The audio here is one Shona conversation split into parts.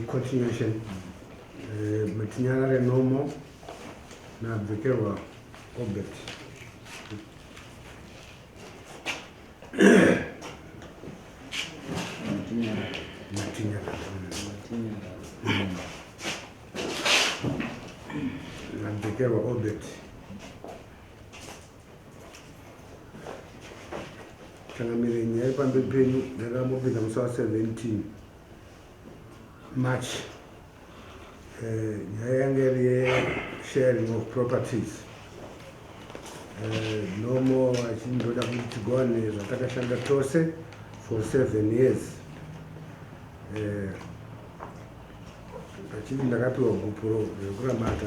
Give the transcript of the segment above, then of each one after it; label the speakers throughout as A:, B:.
A: Continuation Matinyarare Nomo naBvekerwa Obert. Matinyarare naBvekerwa Obert. Changamire, nyaya iri pamberi penyu yakambopinda musi wa17 March. Nyaya yanga iri yesharing of properties. Nomo achindoda kuti tigowane zvatakashanda tose for 7 years. Achiti ndakapiwa gupuro rekuramata,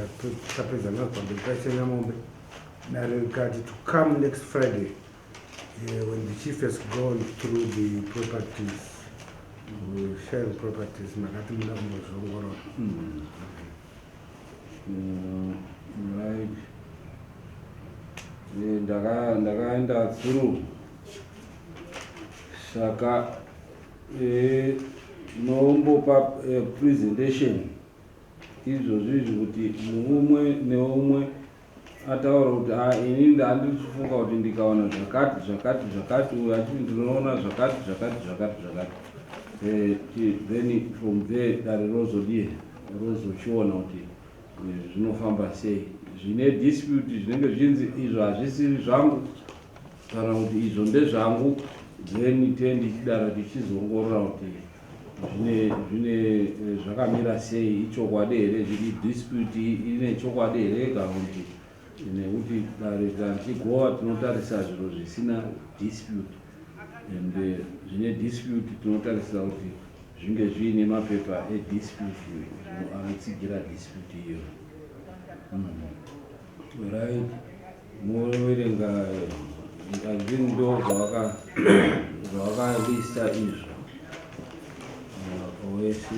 A: tapedza nazvo pamberi paChenyamombe. Dare rikati to come next Friday when the chief has gone through the properties, sharing properties. Makati muda kumbozviongorora.
B: Right. Ndakaenda through, saka nombopa presentation izvozvi izvi kuti mumwe neumwe ataura kuti, "Ah, ini ndandiri kufunga kuti ndikaona zvakati, zvakati, zvakati," uyo achiti, "Ndinoona zvakati, zvakati, zvakati, zvakati." Then from there dare rozodii, rozochiona kuti zvinofamba sei. Zvine dispute, zvinenge zvichinzi izvo hazvisiri zvangu kana kuti izvo ndezvangu, then tendichidaro tichizoongorora kuti zvine zvakamira sei, ichokwadi here, zviri dispute ine chokwadi here kana kuti. Nekuti dare kana tichigova tinotarisa zviro zvisina dispute, and zvine dispute tinotarisa kuti zvinge zviine mapepa edispute anotsigira dispute iyoyo. Right, moverenga azvi ndo zvavakalista izvo wese.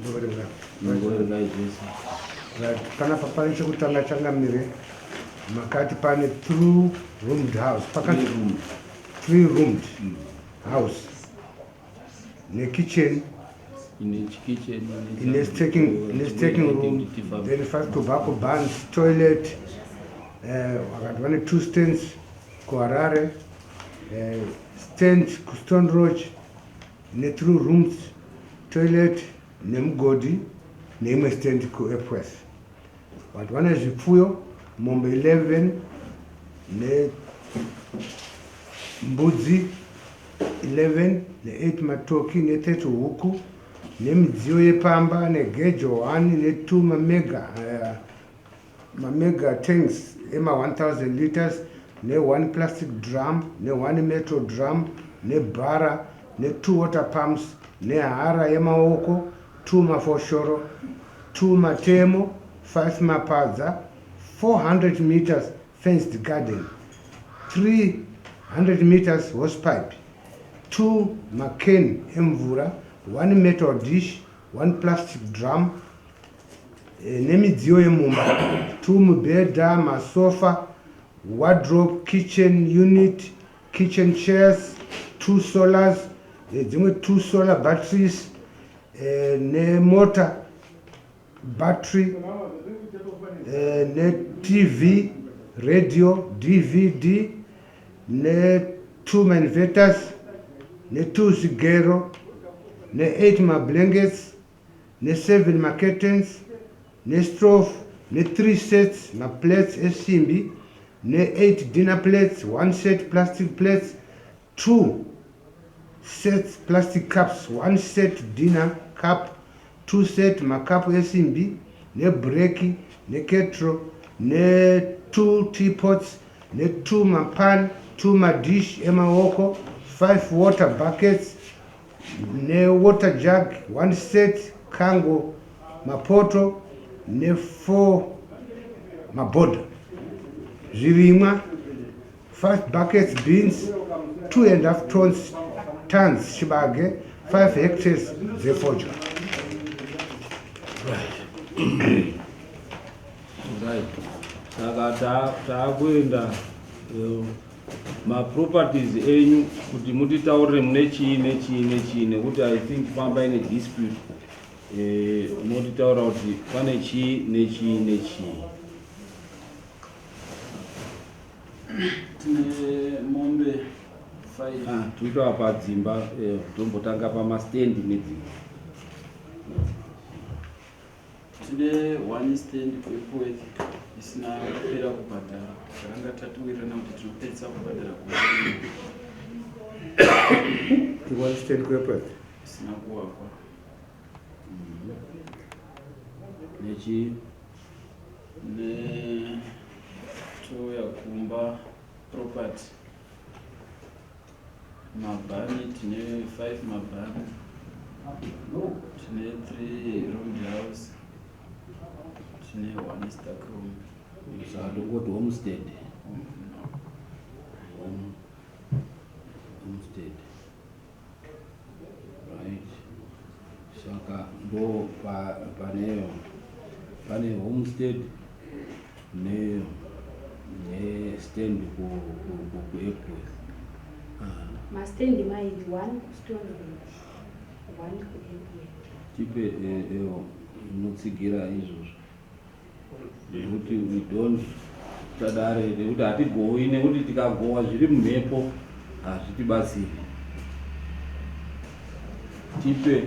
A: Ndoverenga.
B: Moverenga zvese.
A: Right. Panapa pane chekutanga, changamire, makati pane three roomed house pakati.
B: Three roomed.
A: Three roomed house nekitchen.
B: Ine kitchen.
A: Ine stacking room, then five tobacco barns, toilet. Vakati vane two stands kuHarare, stand kuStone Roach ne-three rooms, toilet nemugodhi, neimwe stand kuEpworth. Vanhu vane zvipfuyo, mombe 11 nembudzi 11 ne8 matoki ne30 huku, nemidziyo yepamba, negejo 1 ne2 mamega tanks ema1000 liters, ne1 plastic drum, ne1 metal drum, nebhara, ne2 water pumps, nehara yemaoko, 2 mafoshoro, 2 matemo, 5 mapadza, 400 meters fenced garden, 300 meters hosepipe, 2 macan emvura, 1 metal dish, 1 plastic drum, nemidziyo yemumba, 2 mubhedha, masofa, wardrobe, kitchen unit, kitchen chairs, 2 solars, dzimwe 2 solar batteries, nemota battery, neTV, radio, DVD, ne2 inverters, ne2 zvigero, ne8 mablankets, ne7 macurtains, nestove, ne3 sets maplates esimbi, ne8 dinner plates, 1 set plastic plates, 2 sets plastic cups, 1 set dinner cup, 2 set makapu esimbi, nebreki, neketro, ne2 teapots, ne2 mapan, 2 madish emaoko, 5 water buckets newater jug, 1 set kango mapoto, ne4 mabhodha. Zvirimwa 5 buckets beans, 2 and half tons, tons chibage, 5 hectares dzefodya.
B: Right. Saka taakuenda maproperties enyu kuti mutitaurire mune chii nechii nechii, nekuti I think pamba ine dispute. Motitaura kuti pane chii nechii nechii.
C: Tine mombe 5.
B: Ah, tinotaura padzimba, tombotanga pamastendi nedzimba.
C: Tine one stand kuEpworth isina kupera kubhadhara. Takanga tatiwirirana kuti tinopedzisa kubhadhara gore.
A: One stand kuEpworth
C: isina kuvakwa.
B: Nechi?
C: Netouya kumba, property, mabhani, tine 5 mabhani, tine 3 roomed house, tine 1 stock room.
B: Saka tongoti homestead. Homestead, right. Saka ndo paneyo pane homestead nestand kuEpworth.
D: Mastendi mairi, one kuStoneridge, one kuEpworth.
B: Tipe inotsigira izvozvo, nekuti we don't tadare, nekuti hatigowi, nekuti tikagowa zviri mumhepo hazvitibatsiri. Tipe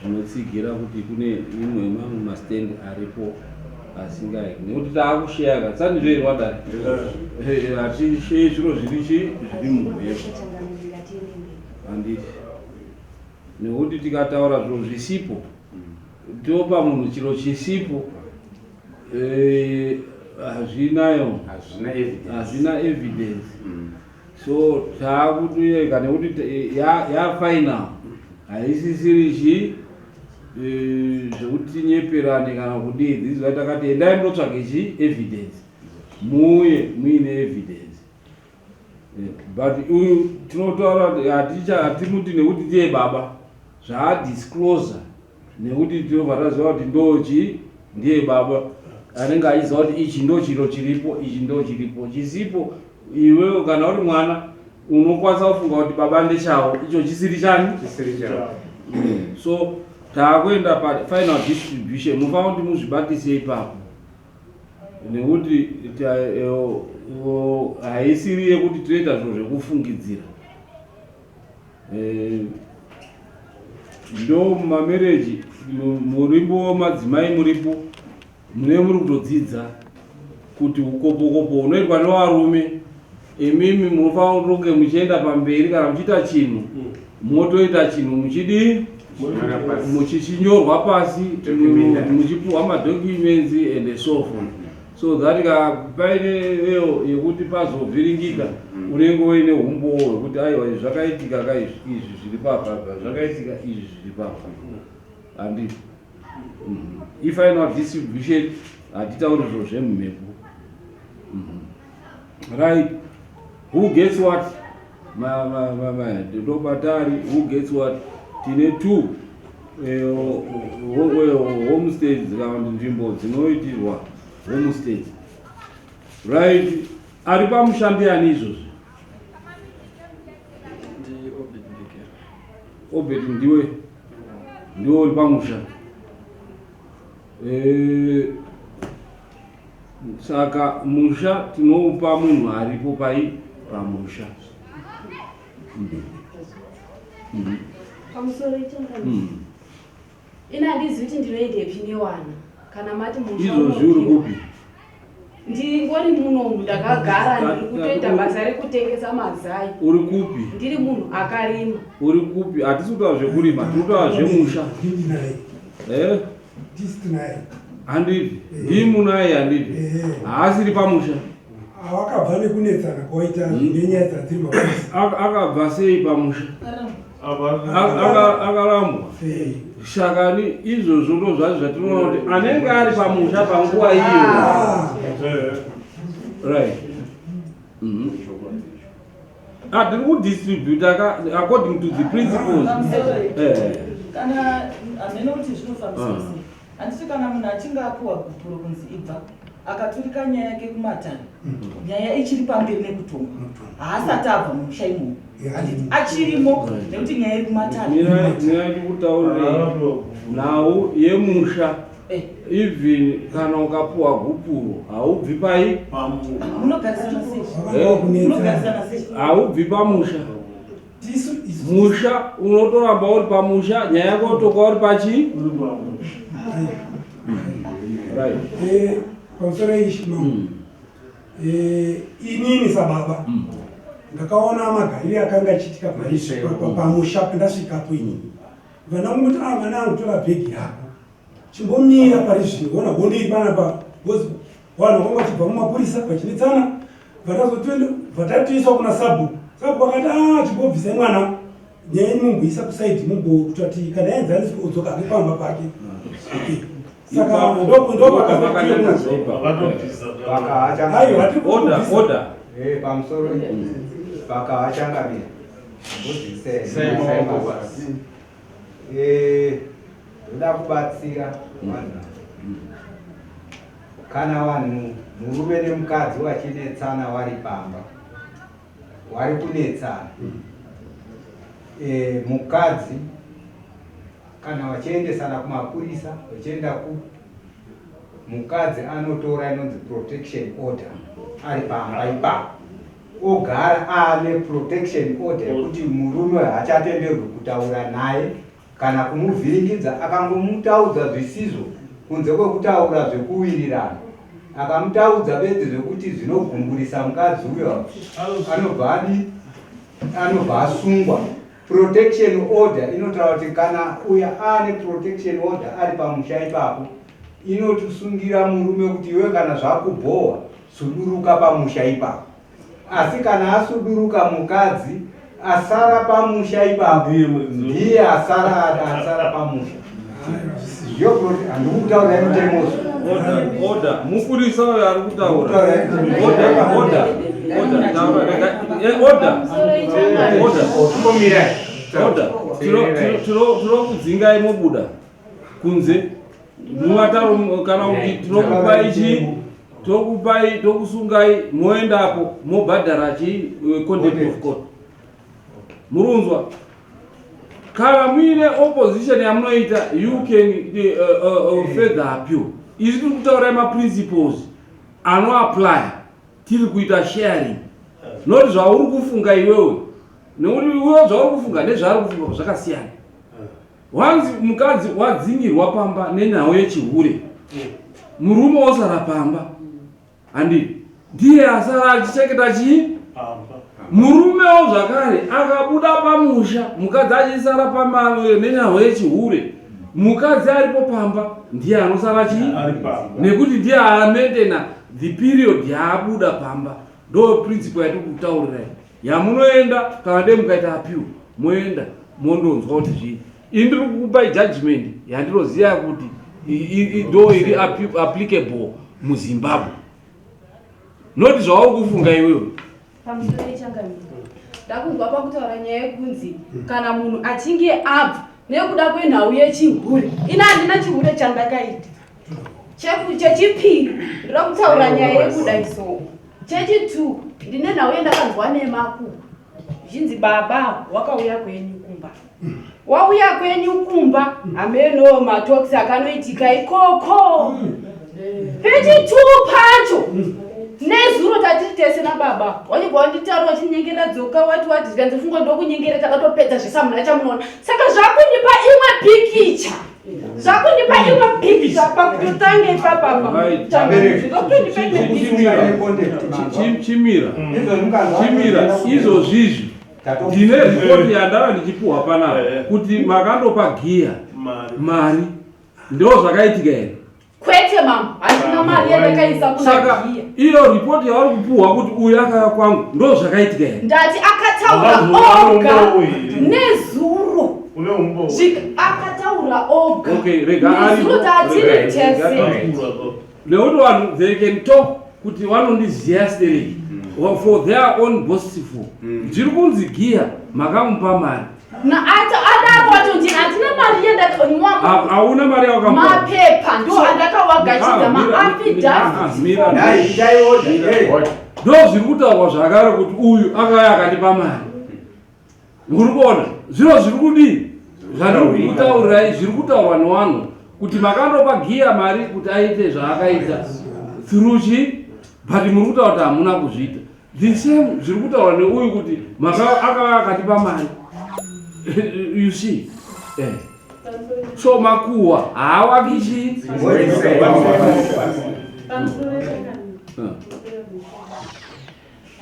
B: zvinotsigira kuti kune imwe mamwe mastand aripo asingaeki, nekuti taakusheya ka tsandizvoirwa dare. Hatishei zviro zviri chi zviri mumhepo.
D: Changamire, ngatiende mberi.
B: Handiti nekuti tikataura zviro zvisipo, topa munhu chiro chisipo, hazvinayo.
E: Hazvina evidence.
B: Hazvina evidence. So taakutoyeka nekuti yafinal, haisisiri chi zvekuti tinyeperane kana kudii. This is why takati endai munotsvage chi evidence, muuye muine evidence. But uyu tinotaura kuti hatimuti nekuti ndiye baba zvaadisclosa, nekuti tinobva taziva kuti ndochi ndiye baba anenge achiziva kuti ichi ndo chiro chiripo, ichi ndo chiripo. Chisipo, iwewe kana uri mwana unokwanisa kufunga kuti baba ndechavo, icho chisiri chani?
E: Chisiri chavo.
B: So taakuenda pafinal distribution. Mufanira kuti muzvibatise ipapo, nekuti haisiri yekuti toita zviro zvekufungidzira. Ndo mumamarriage muripo, madzimai muripo, mune muri kutodzidza kuti ukopokopo unoitwa nevarume. Imimi munofanira kunge muchienda pamberi kana muchiita chinhu, motoita chinhu muchidii?
E: Kunyora pasi.
B: Muchichinyorwa pasi.
E: Document.
B: Muchipuhwa madocuments and so forth, so that ka paineyo yekuti pazovhiringika, unenge uine umbowo hwekuti aiwa, izvi zvakaitika ka, izvi izvi zviri papa, zvakaitika izvi zviri papa, handiti? Ifinal distribution, hatitauri zviro zvemumhepo. Right, who gets what? Ndobatari, who gets what? Tine two homesteads kana kuti nzvimbo dzinoitirwa homesteads, right? Ari pamusha ndiani izvozvi?
C: Ndi Obed Ndekera.
B: Obed, ndiwe uri pamusha. Saka musha tinoupa munhu aripo pai pamusha.
D: Pamusoro, ichangamire. Ina handizivi kuti ndinoendepi newana kana mati musha
B: Izvozvi uri
D: unopiwa.
B: kupi?
D: Ndingori munomu ndakagara, ndiri kutoita basa rekutengesa mazai.
B: Uri kupi?
D: Ndiri munhu akarima.
B: Uri kupi? Hatisi kutaura zvekurima, tiri kutaura zvemusha.
F: Ndinaye. Tisi tinaye.
B: Handiti ndimunaye, handiti? Haasiri pamusha.
F: Awakabva nekunetsana kwaita nenyaya dzadziri mapurisa.
B: Akabva sei pamusha? Akarambwa. Shakani izvozvo ndo zvacho zvatinoona kuti anenge ari pamusha panguva iyo, right? Ah, tiri kudistributa ka according to the principles.
G: Pamusoro kana hameno kuti zvinofambiswa sei, handiti kana munhu achinge apiwa gupuro kunzi ibva, akaturika nyaya yake kumatare, nyaya ichiri pamberi nekutongwa, haasati abva mumusha imomo, handiti achirimo nekuti nyaya iri kumatare?
B: Mirai ndikutaurire nhau yemusha. Even kana ukapuwa gupuro, haubvi pai.
G: Munogarisana sei?
F: Vakanga vakunetsana.
G: Munogarisana sei?
B: Haubvi pamusha.
F: Tisu isu
B: Musha unotoramba uri pamusha, nyaya yako yotoka uri pachi. Right.
F: Pamusoro ishi mambo, inini sababa ndakaona magariro akanga achiitika pamusha pandasvikapo inini. Vana kungoti, "Ah, mwana angu, tora bhegi rako, chimbomira pari zvino." Ona hondo iri panapa, because vanhu vakanga vachibva mumapurisa vachinetsana. Vatatoiswa kuna sabhuku. Sabhuku akati, "A, chimbobvisai mwana, nyaya mumboisa kuside, mumbotati kana yaenzaniswa udzoka ake pamba pake." Saka
B: Order,
F: Aiwa.
B: order.
H: Pamusoro, pakavachangamira.
E: Sai maoko basi.
H: Ndoda kubatsira vanhu. Kana vanhu, murume nemukadzi, vachinetsana vari pamba, vari kunetsana, mukadzi kana vachiendesana kumapurisa, vachienda ku mukadzi anotora inonzi protection order ari pamba ipapo, ogara aane protection order yekuti murume haachatenderwi kutaura naye kana kumuvhiringidza. Akangomutaudza zvisizvo, kunze kwekutaura zvekuwirirana, akamutaudza bedzi zvekuti zvinogumburisa mukadzi uyo, anobva adi anobva asungwa. Protection order inotaura kuti kana uya aane protection order ari pamusha ipapo, inotisungira murume kuti iwe kana zvakubhowa, suduruka pamusha ipapo. Asi kana asuduruka, mukadzi asara pamusha ipapo ndiye asara pamusha. Ndiyo handikutaura mutemo.
B: Order, order. Mupurisa uyo ari kutaura. Order, order, order. Taura, order, order.
E: Kumbomirai.
B: Order. Tinokudzingai, mobuda kunze muvataro, kana kuti tinokupai chi tokupai, tokusungai, moendapo mobhadhara chi contempt of court. Murunzwa, kana muine opposition yamunoita, you can further appeal. Izvi tiri kutaurai maprinciples anoapply. Tiri kuita sharing, not zvauri kufunga iwewe, nekuti iwewe zvauri kufunga nezvaari kufunga zvakasiyana. Wanzi mukadzi wadzingirwa pamba nenhau yechihure, murume osara pamba, handi ndiye asara achichengeta chii? Murumewo zvakare akabuda pamusha, mukadzi achisara pamba nenhau yechihure, mukadzi aripo pamba ndiye anosara chii? Nekuti ndiye amaintaina the period yaabuda pamba. Ndo principle yatiri kutaurirai yamunoenda. Kana dei mukaita appeal, moenda mondonzwa kuti zvii. Ini ndiri kukupai judgment yandinoziva kuti ndo iri applicable muZimbabwe, noti zvauri kufunga iwewe.
D: Pamusoro yechangamiro, ndakunzwa pakutaura nyaya yekunzi kana munhu achinge abva nekuda kwenhau yechihure. Ina handina chihure chandakaita. Chechipiri, ndoda kutaura nyaya yekudai. So chechi2, ndine nhau yandakanzwa nemakuhwa zvichinzi baba wakauya kwenyu kumba, wauya kwenyu kumba, hameno matalks akanoitika ikoko. Pechi2 pacho, nezuro tatiri tese nababa, wachibva wanditaura wachinyengerera, dzoka, wati wati, zvikanzi funga ndokunyengera, takatopedza zvese, hamuna chamunoona. Saka zvakundipa imwe pikicha, zvakundipa imwe pikicha pakutotanga ipapapa. Zvakundipa imwe pikicha.
B: Chimira, chimira. Izvozvizvi ndine ripoti yandava ndichipuhwa panapa kuti makandopa giya mari. Ndo zvakaitika here?
D: Kwete mama, handina mari yandakaisa kuna
B: Saka
D: giya.
B: Iyo ripoti yavari kupuhwa kuti uyu akauya kwangu, ndo zvakaitika here?
D: Ndati akataura oga nezuro. Akataura oga
B: Okay, rega
D: nezuro
B: aripo.
D: tatiri
B: Rega,
D: tese.
B: Nekuti vanhu, they can talk. kuti vanondiziva stereki for their own boastful. Zviri kunzi Giya makamupa mari.
D: Adaro wacho ndini handina mari yendaka.
B: Hauna mari yawakamupa.
D: Mapepa ndo andakawagachidza, maaffidavit.
B: Ndo zviri kutaurwa zvakare kuti uyu akauya akandipa mari. Muri kuona zviro zviri kudii zvandiri kutaurirai, zviri kutaurwa nevanhu kuti makandopa Giya mari kuti aite zvaakaita through chi, but muri kutaura kuti hamuna kuzviita. The same zviri kutaurwa neuyu kuti akauya akatipa mari, you see. So makuhwa haawaki chi.
I: Pamusoro changamire,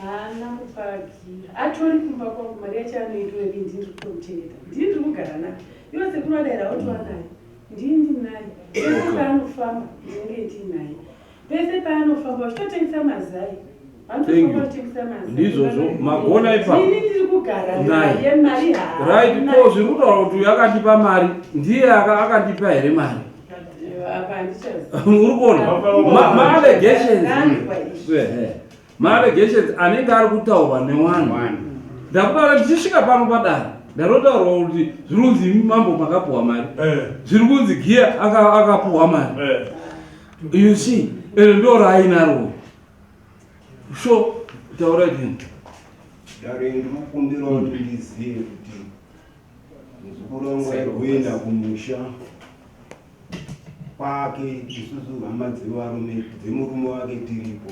I: haana kupagira, atori kumba kwangu. Mari yacho anoitoreri? Ndini ndiri kutomuchengeta, ndini ndiri kugara naye. Ivo sekuru adaira otova naye, ndini ndinaye pese paanofamba, ndinenge ndinaye pese paanofamba vachitotengesa mazai.
B: Thank you.
I: Vanotofamba vachitengesa mazai.
B: Ndizvozvo, magona ipapo.
I: Ndini ndiri kugara
B: Naye.
I: naye, mari
B: Right.
I: haana.
B: Ko zviri kutaura kuti uyu akandipa mari, ndiye akandipa here mari?
I: Apa handichazivi.
B: Uri kuona maallegations
I: Ndanzwa izvi.
B: Maallegations anenge ari kutaurwa nevanhu. Ndakutaura ndichisvika pano padare, ndatotaurwa kuti zviri kunzi imi mambo makapuhwa mari, zviri kunzi Giya akapuhwa mari, you see. Ende ndo raainaro. So taurai tini.
J: Dare, ndinokumbirawo kuti ndizive kuti muzukuru wangu aigoenda kumusha kwake, isusu hama dzevarume dzemurume wake tiripo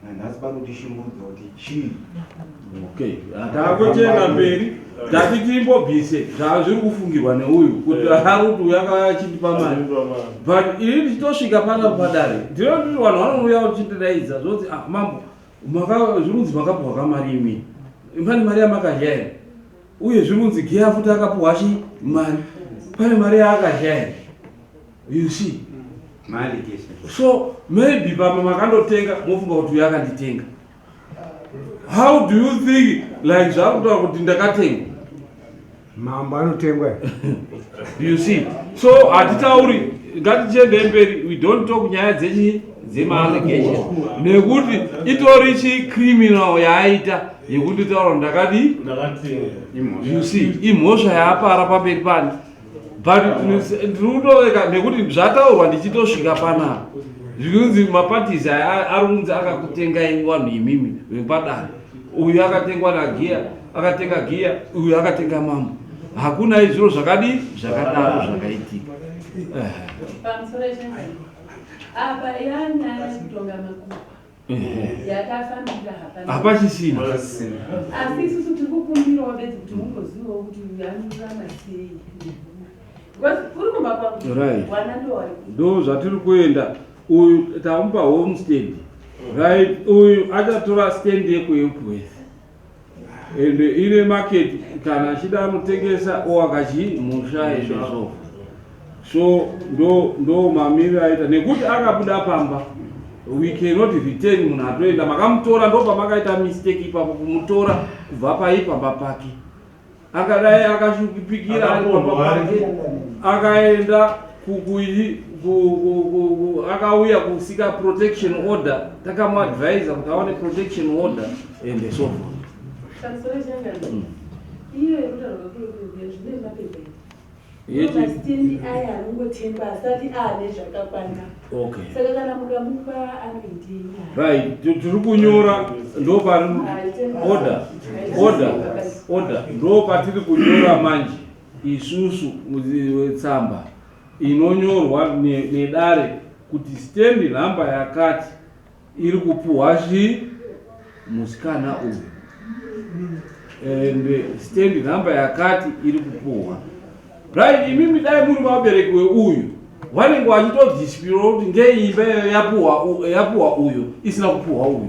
J: nanhasi, panotishungurudza kuti chii?
B: Okay, takutoenda mberi. Tati timbobvise zvazviri kufungirwa neuyu kuti ari kuti uyu akauya achindipa mari, but ini ndichitosvika pana padare ndinoti vanhu vanouya vachindidaidza zvonzi, "Ah, mambo, zviri kunzi makapuhwa kamari imi, pane mari yamakadya here? Uye zviri kunzi Giya futi akapuhwa chi mari, pane mari yaakadya here?" You see, so maybe pamwe makandotenga, mofunga kuti uyu akanditenga. How do you think, like zvakutaura kuti ndakatengwa?
A: Mambo anotengwa.
B: You see, so hatitauri, ngatichiendei mberi. We don't talk nyaya dzechi dzemaallegation nekuti itori chicriminal yaaita yekunditaura ndakadi, you see, imhosva yaapara pamberi pani. But ndiri kutoveka nekuti zvataurwa ndichitosvika panapa, zvikunzi maparties aya ari kunzi akakutengai vanhu imimi vepadare. Uyu akatengwa naGiya, akatenga Giya, uyu akatenga mambo. Hakuna zviro zvakadi zvakadaro zvakaitika.
I: Pamusoro changamire, apa yanyaya yekutonga makuhwa yakafambira hapana.
B: Hapachisina.
I: Asi isusu tiri kukumbirawo bedzi kuti mungozivawo kuti uyu anorarama sei, because uri kumba kwangu. Wana ndo wari.
B: Ndo zvatiri kuenda. Uyu tamupa homestead, right? Uyu achatora stand yekuEpworth and ine market, kana achida anotengesa owakachi musha ende so so ndo mamiriro aita nekuti akabuda pamba. We cannot return munhu atoenda. Makamutora, ndo pamakaita mistake ipapo, kumutora kubva pai pamba pake. Akadai akashupikira ari pamba pake, akaenda akauya kuseeka protection order, takamuadvisa kuti awane protection order and so forth.
I: Pamusoro changamire, iyo yekutaurwa kuyo zvine mapepa. Masitendi aya anongotengwa asati aane zvakakwana. Saka kana mukamupa anoitei?
B: Right, tiri kunyora, ndo pari order, order, order. Ndo patiri kunyora manje isusu tsamba inonyorwa nedare kuti stand nhamba yakati iri kupuhwa chi musikana uyu and stand nhamba yakati iri kupuhwa. Right, imimi dai muri vabereki weuyu, vanenge vachitodispira kuti ngeimba iyoyo yapuhwa uyu isina kupuhwa uyu.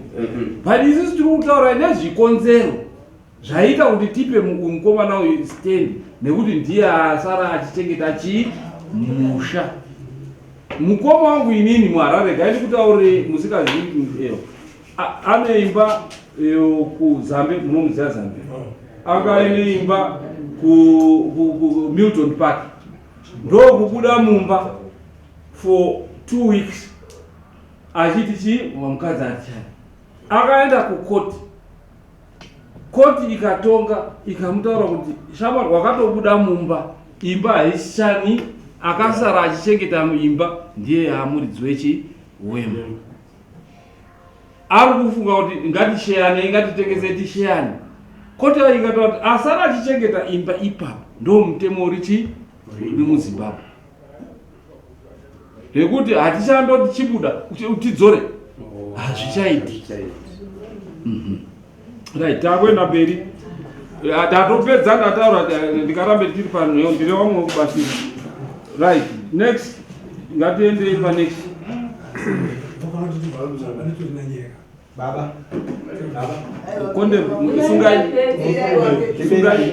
B: But isusu tiri kutaura nezvikonzero zvaita kuti tipe mukomana uyu stand, nekuti ndiye asara achichengeta chii musha. Mukoma wangu inini muHarare, gai ndikutaurire, musikazivi, ane imba kuZambe, munomuziva Zambe, anga aine imba kuMilton Park, ndokubuda mumba for 2 weeks. Achiti chii mukadzi atichadi. Akaenda kukoti. Koti ikatonga ikamutaura kuti shamwari wakatobuda mumba imba haisichani akasara achichengeta imba ndiye yaamuridzi wechi wemba. Ari kufunga kuti ngatisheyane ngatitengese tisheyane. Koti ikataura kuti asara achichengeta imba ipapo ndo mutemo uri chi uri muZimbabwe. Zvekuti hatichandoti chibuda tidzore hazvichaiti. Right, takuenda mberi. Tatopedza ndataura ndikarambe tiri pano ndine vamwe wekubatsira. Right, next ngatiendei pa next.
H: Baba. Baba.
B: Konde sungai. Sungai.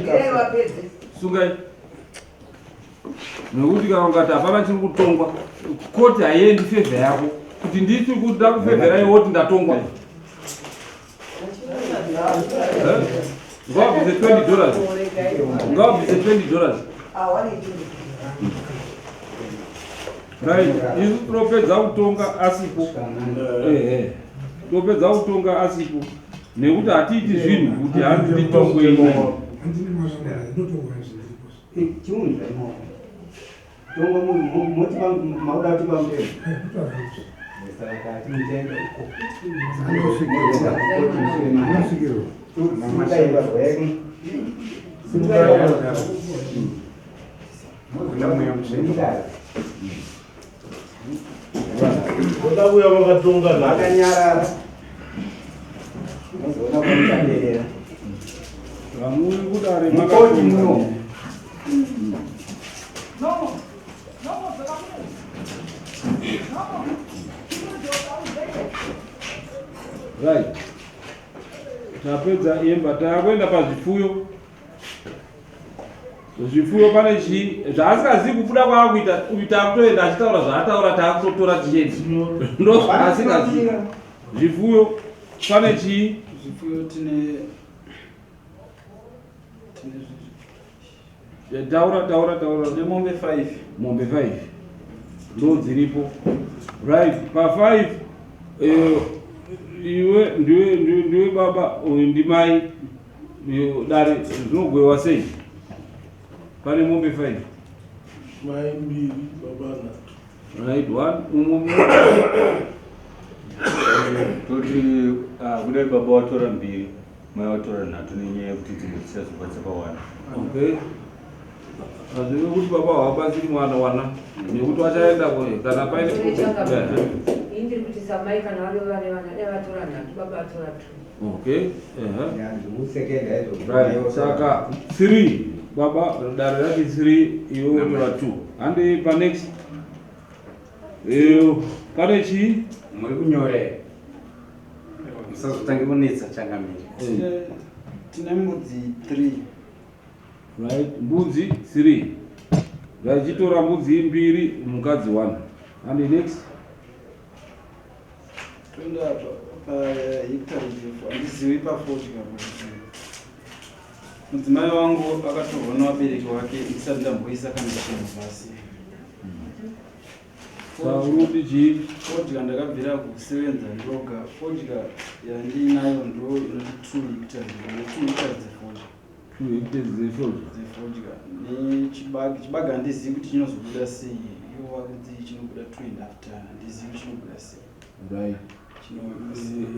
B: Sungai. Nekuti kana ungati hapana chiri kutongwa, koti haiendi fevha yako. Kuti nditi kuda kufevhera iwe woti ndatongwa. Ngawabvise 20 dollars. Ngawabvise 20 dollars. Right, isu tinopedza kutonga asipo. Ehe. Tinopedza kutonga asipo. Nekuti hatiiti zvinhu kuti hanzi titongwe ini.
J: Chiunza imomo. Tongo moti mauda kuti pamutemo. Saka timuchaenda uko.
A: Anosvikirwa.
K: Voda kuuya vakatonga
H: Vakanyarara. Mozoona kwamuchaperera.
B: Vamuri kudare
H: Mukoti muno.
B: Right. Tapedza imba takuenda pazvipfuyo. Zvipfuyo pane chii zvaasingazivi kubuda kwaakuita uyu takutoenda achitaura zvaataura takutotora tichienda. Ndo zvaasingazivi. Zvipfuyo pane chii?
C: Zvipfuyo tine
B: Taura taura taura.
C: Tine mombe 5.
B: Mombe 5. Ndo dziripo. Right, pa 5 iwe ndiwe ndiwe baba uyu ndimai dare zvinogwewa sei? Pane mombe 5.
K: Mai mbiri baba nhatu.
B: Right, one umwe
L: toti kudai baba watora mbiri mai watora nhatu nenyaya yekuti dzimwe dzichazobva dzakawanda.
B: Okay. Hazvivi kuti baba havabatsiri mwana wana nekuti vachaenda kana paine
M: Ini ndiri kuti samai kana vari vane vana dai vatora nhatu baba vatora two.
B: Okay. Right. Saka 3 baba dare rati 3 iwe wotora 2. Handi pa next. Pane chii?
E: Muri kunyora here? Musazotange kunetsa changamire.
C: Tine mbudzi 3.
B: Right, mbudzi 3. Vachitora mbudzi mbiri mukadzi 1. Handi next.
C: Toenda pa hectare refu handizivi pafodya kuti mudzimai wangu akatorwa nevabereki vake ndisati ndamboisa kana chinhu pasi.
B: Sauruti chii?
C: Fodya ndakabvira kusevenza ndoga. Fodya yandiinayo ndo inoti 2 hectares, ndine 2 hectares dzefodya.
B: 2 hectares dzefodya?
C: Dzefodya nechibage, chibage handizivi kuti chinozobuda sei. Ivo vakuti chinobuda 2.5 ton, handizivi kuti chinobuda sei.
B: Right.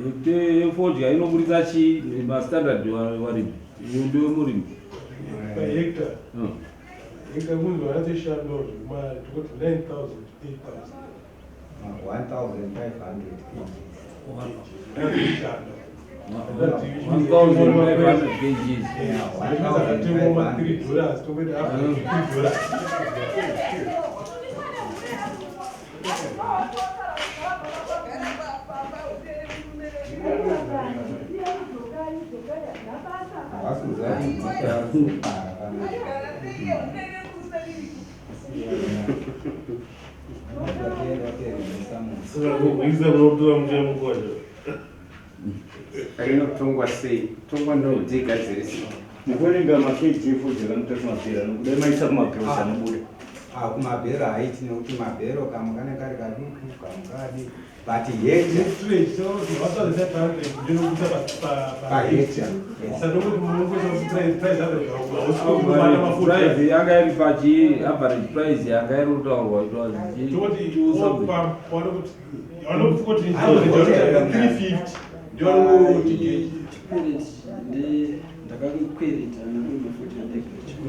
B: Hectare yefodya inoburitsa chii mastandard warimi? Iyo ndiwe murimi.
K: Pa hectare. Hectare kunzi vanatishanda zvemari tikuti 9,000 to 8,000.
H: 1,500
K: Vanatishanda.
B: 1,500 kgs.
K: Zvakatengwa ma 3 dollars tokuita average 3 dollars.
E: Inotongwa sei? Tongwa ndokuti igadzirise.
L: Mukuverenga maKG efodya kanoita kumapera nokudai maisa kumagrosa anobuda.
H: Ah, kumabhero haiti nekuti mabhero kamwe kanenge kari kaduku kamwe kakadii but hectare
B: Price yanga iri pachi average price yanga iri kutaurwa it was
C: Ndakakwereta nekumafuta.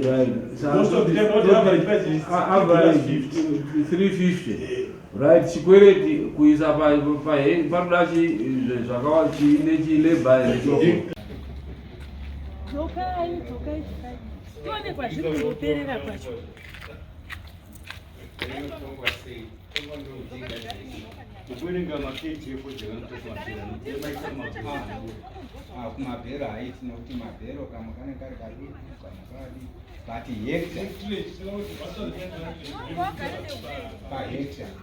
B: Right.
K: Most of the time, what the average price is
B: Average 350. Right, chikwereti kuisa panoda zvakawa nechilabor necho.
I: Dzokai, dzokai, dzokai. Tione kwazviri kungoperera kwacho.
L: Kuverenga makeji efodya
H: Ah, kumabhero haiti nekuti mabhero kamwe kanenge kari kaduku kamwe kakadii but hectare pahectare.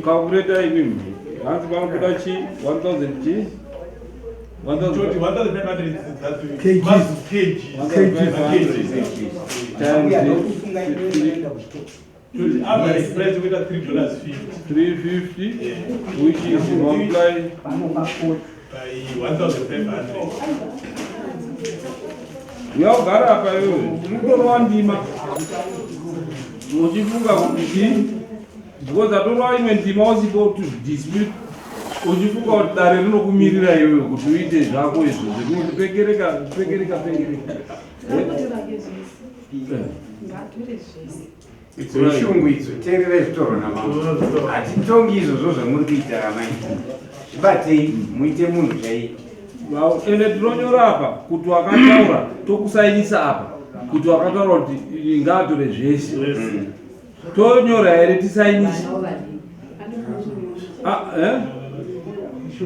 B: Calculator imimi hanzi panobuda chi 1000 chi
A: Kgs.
B: Times
K: Average price kuita $3.50.
B: 350 which is multiply
K: by 1500.
B: Uyagara apa iwewe mutorwa ndima muchifunga kuti chii, because atorwa imwe ndima usipo to dispute, uchifunga kuti dare rinokumirira iwewe kuti uite zvako izvo zvekuti pekereka pekereka pekereka.
I: Ngaatore zvese. Ngaatore zvese.
E: Idzo ishungu idzo, teererai zvitorwa namambo. Hatitongi izvozvo zvamuri kuita ramai. Zvibatei muite munhu chaiye.
B: Ende tinonyora apa kuti wakataura, tokusainisa apa kuti wakataura kuti ngaatore zvese. Tonyora here tisainise? Ah, eh?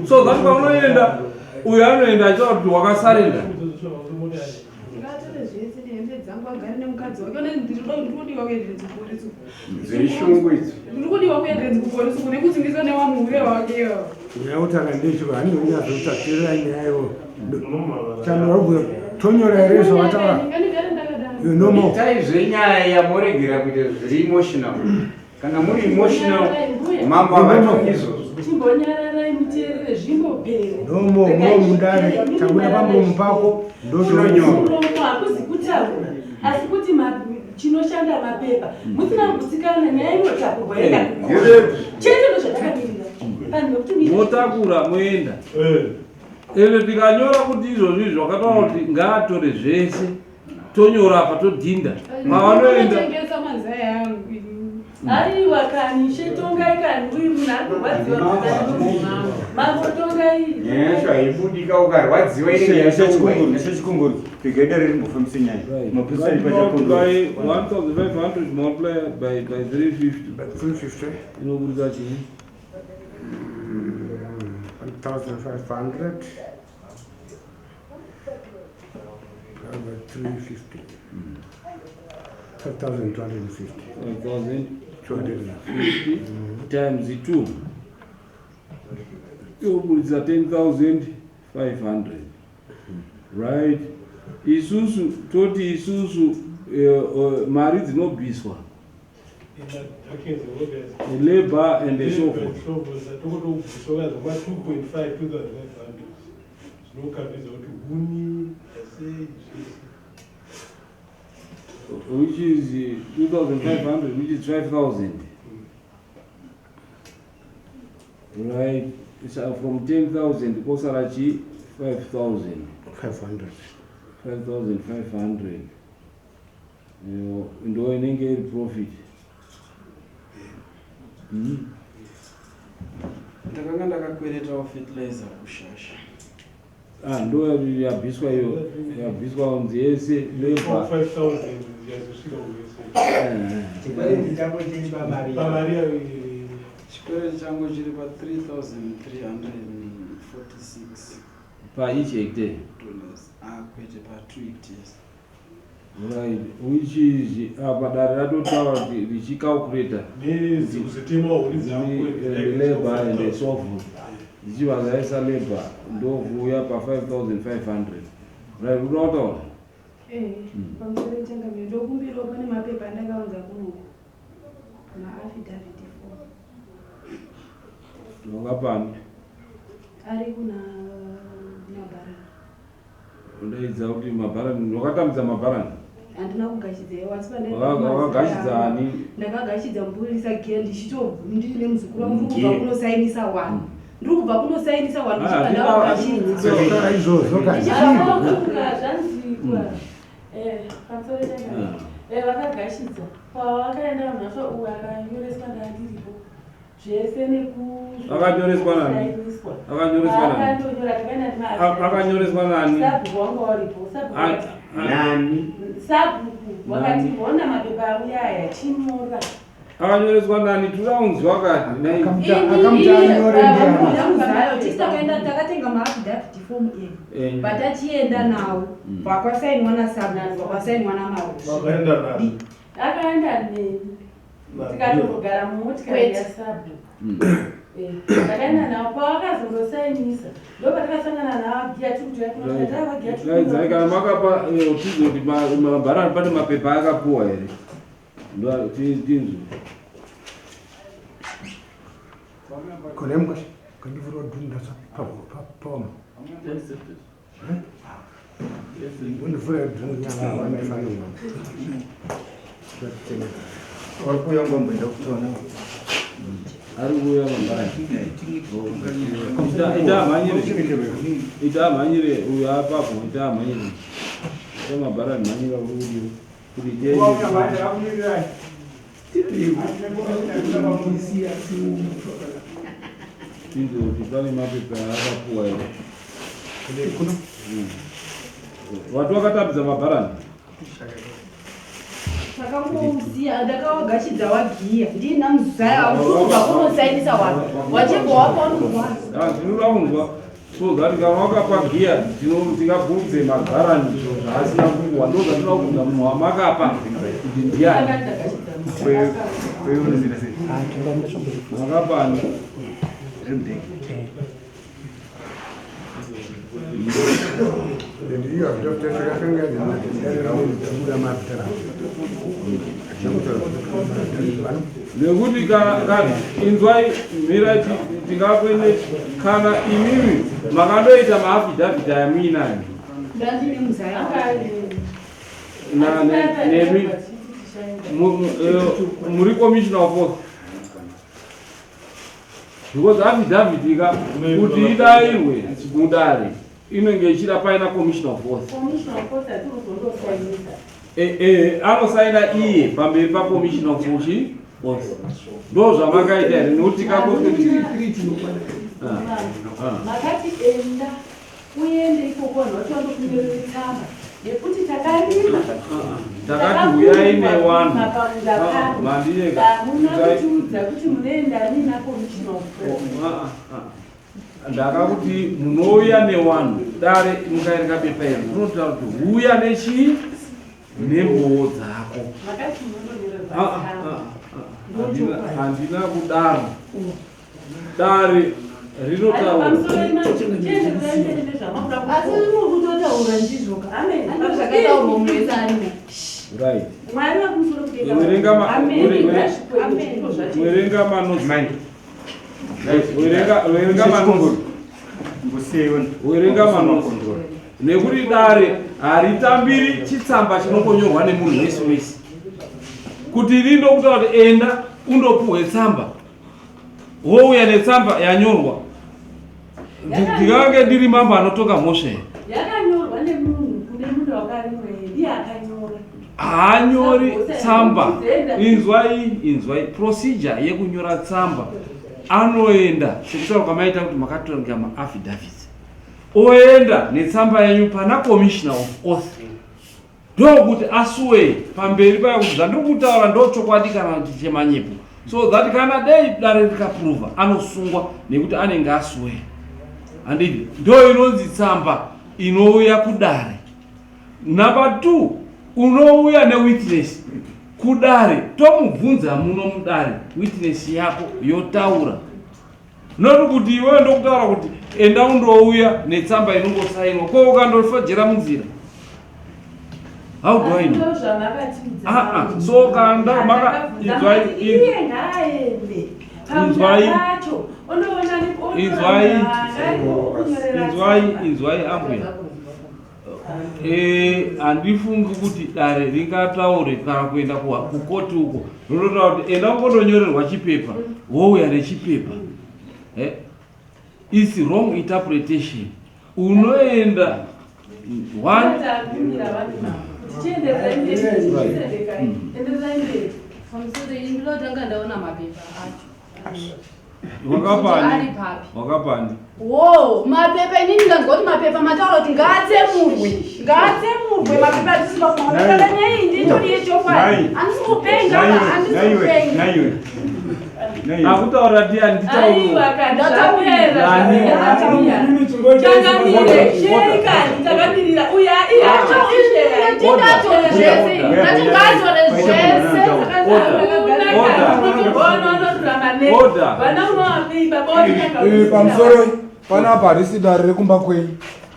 B: So that paunoenda uyo anoenda achitaura kuti wakasarenda.
I: Ngaatore zvese nehembe dzangu agare nemukadzi wake. One ndiri kudiwa kuenderedza kuporisi.
E: Idzo ishungu idzo.
I: Ndiri kudiwa kuenderedza kuporisi kune kutsingiswa newamuhure wake.
A: Nyaya kutaura ndechiko handinonyatsotateerera nyaya iwo chandarobhuya tonyora here zvawataura?
I: Ngandigare ndakadaro.
A: No more.
E: Itai zvenyaya yamoregera kuita zviri emotional. Kana muri emotional, mambo havatongi izvozvo.
I: Chimbonyararai muteerere zvimbopere.
A: No more muno mundare, tabuda pamuromo pako ndotonyorwa.
I: Muromo hakuzi kutaura, asi kuti chinoshanda mapepa. Musina kugutsikana, nyaya inotakurwa yenda chete, ndozvatakamirira panhu nekuti
B: Motakura moenda. Ende tikanyora kuti izvozvi izvi wakataura kuti ngaatore zvese, tonyora apa, todhinda pavanoenda.
I: Tengesa mazai angu. Aiwa kani, ishe tongai kani, uyu munhu ari kurwadziwa. Mambo tongai.
E: Nyaya yacho haibudika ukarwadziwa, inenge yatongwa.
L: Nechechikunguru regai dare rimbofambise nyaya. Mapurisa ari
B: Multiply 1500 multiply by 350.
A: 350.
B: Inoburitsa chii?
A: 1500 by 350, 5250.
B: 5250 times 2 inoburitsa 10,500, right? Isusu toti isusu mari dzinobviswa, labor and so forth.
K: Tokotobviswa kwa 2.5 2500 zvinokambidza kuti huni sei zvese.
B: Which is 2500, which is 5000, right? So from 10,000 kosara chi 5000.
A: 500.
B: 5500 ndo inenge iri profit.
C: Ndakanga ndakakweretawo fertilizer kushasha.
B: Ah, ndo yabviswa iyo, yabviswa kunzi yese labor.
K: 5000 yazosvika kuwese.
H: Chikwereti chako chiri pamari?
K: Pamari.
C: Chikwereti changu chiri pa3346.
B: Pa each hectare?
C: Dollars. Ah, kwete pa 2 hectares.
B: Right, which is apa dare ratotaura kuti richicalculata labor and so forth zvichibva zvaisa labor ndokuuya pa 5500. Right, unoda kutaura?
I: Eh, pamusoro changamire, ndokumbirawo pane mapepa andakaunza kunoku, maaffidavit form.
B: Wakapani?
I: Ari kuna mabharani.
B: Udaidza kuti mabharani, wakatambidza mabharani?
I: Handina kugashidza iwo, asi
B: Wakagashidza ani?
I: Ndakagashidza mupurisa Giya, ndichito ndine muzukuru wangu, ndiri kubva
B: Giya.
I: kunosainisa one, ndiri kubva kunosainisa one.
B: Ah,
I: Ndichibva ndavagashidza.
A: Izvozvo
I: Ndichibva. Pamusoro changamire, vakagashidza pavakaenda vanhu vacho, uyu akanyoreswa ndandiripo zvese.
B: Akanyoreswa nani? Akanyoreswa nani?
I: Akandonyora, takaenda.
B: Akanyoreswa nani?
I: Sabhuku wanga waripo, sabhuku.
E: Nani?
I: Sabhuku wakati, "Hona mapepa auya aya, chinyora."
B: Akanyoreswa nani? Turaunzwa kati.
D: Tisi takaenda takatenga maaffidavit form edu, vatachienda nawo, vakwasainwa nasabhuku, vakwasainwa namarusha.
K: Vakaenda nani?
I: Akaenda neni, tikatongogara mumotikari yasabhuku. Takaenda navo, pavakazondosainisa ndo patakasangana navagiya tiri kuti
B: Daidzai kana makapa tidzo kuti mabharani pane mapepa akapuwa here. Tinzwe.
A: Kone mkwasha kandivhura dhunda pama undivhura dhunda.
H: Uri kuuya ngomboenda kutona.
B: Ari kuuya mabharani. Ita amhanyire, ita amhanyire uyo apapo, ita amhanyire, ita mabharani, mhanyira uri kuti tiende. Tinzwe kuti pane mapepa akapuwa here. Wati wakatambidza mabharani?
D: Takangousiya, ndakawagashidza wagiya ndina muzaya, kubva kunosainisa wani wachibva wapaunozwa.
B: Tinoda kunzwa so that kana wakapa giya tingabvunze mabharani zviro zvaasina kupuwa. Ndo zvatinoda kubvunza, munhu wamakapa kuti ndiani. Makapani?
A: Iyo affidavit yakanga buda maafitara.
B: Nekuti kana inzwai, mira, tingakwene kana imimi makandoita maaffidavit aya muinayo.
D: Ndandine muzaya.
B: Nemi muri commissioner of oath, because affidavit ika kuti idayirwe mudare inenge ichida paina commissioner of oath.
I: Commissioner of oath atirikuzondosainisa.
B: Anosaina iye pamberi pacommissioner of oath. Ndo zvamakaita here? Nekuti kakoti
I: Makati enda uende ikoko, vanhu vacho vandokunyorere tsamba yekuti takarima.
B: Takati huyai newanhu.
I: Mapamunda pano.
B: Mandiyeka.
I: Hamuna kutiudza kuti munoenda nina commissioner of oath.
B: Ndakakuti munouya newanhu. Dare mukaerenga bepa iri rinotaura kuti huya nechii, nembowo dzako.
I: Makati munondonyorerwa
B: Ah, ah,
I: tsamba.
B: ah, ah. Handina kudaro. Dare rinotaura.
D: Asi muri kutotaura ndizvoka, ando zvakataurwa muresa arimo.
B: Right.
I: Mwari vakumusoro.
B: Werenga manotes, werenga manotes, werenga manotes, nekuti dare haritambiri chitsamba chinongonyorwa nemunhu wese wese kuti rindokutaura kuti enda undopuhwe tsamba, wouya netsamba yanyorwa. Ndingange ndiri mambo anotonga mhosva here?
I: Yakanyorwa nemunhu kune munda wakarimwa, ndiye akanyora.
B: Haanyori tsamba. Inzwai, inzwai procedure yekunyora tsamba. Anoenda sekutaura kwamaita kuti makatonga maaffidavits, oenda netsamba yenyu pana commissioner of oath, ndokuti aswear pamberi paya kuti zvandiri kutaura ndo chokwadi kana kuti chemanyepo, so that kana dei dare rikaprova, anosungwa nekuti anenge aswear. Handiti ndo inonzi tsamba inouya kudare. Number 2, unouya newitness kudare, tomubvunza muno mudare, witness yako yotaura. Not kuti iwewe ndokutaura kuti enda undouya netsamba inongosainwa, ko ukandofojera munzira. How do I know?
I: Ndozvamakatiudza.
B: Ah, ah. So kanda maka inzwai
I: iye ngaaende
B: Inzwai.
I: pacho ondoona
B: Inzwai. Inzwai, inzwai ambuya. Handifungi kuti dare ringataure kana kuenda kukoti uko rinotaura kuti enda ungondonyorerwa chipepa wouya nechipepa. It's wrong interpretation. Unoenda one
D: Pamusoro ini ndinotanga ndaona mapepa acho.
B: Wakapani?
D: Ari papi?
B: Wakapani?
D: Wo, mapepa inini ndanzwa kuti mapepa mataura kuti ngaatsemurwe. Ngaatsemurwe mapepa atisina kumaona. Saka nyaya iyi nditori yechokwadi. Handisi kupenga, handisi kupenga.
B: Akutaura ndiani?
G: Aiwa kana zvapera changamire sherikani takamirira uya
D: Tingatore zvese. Ngatingatore zvese.
N: Pamusoro panapa harisi dare rekumba kwenyu,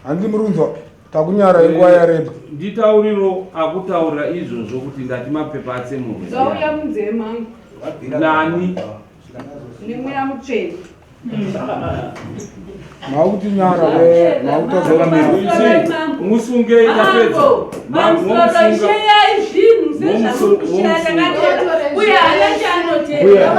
N: handiti muri kunzwa takunyara inguva yareba.
B: Nditauriro akutaurira izvozvo kuti ndati mapepa atsemurwe.
D: Zvauya munzeve mangu
B: Nani?
D: nemweya mutsvene.
N: Makutinyara makutadza.
B: Musungei tapedza.
I: Pamusoro sheyai zvinhu sezvamukushaya takatera uye haana chaanotera.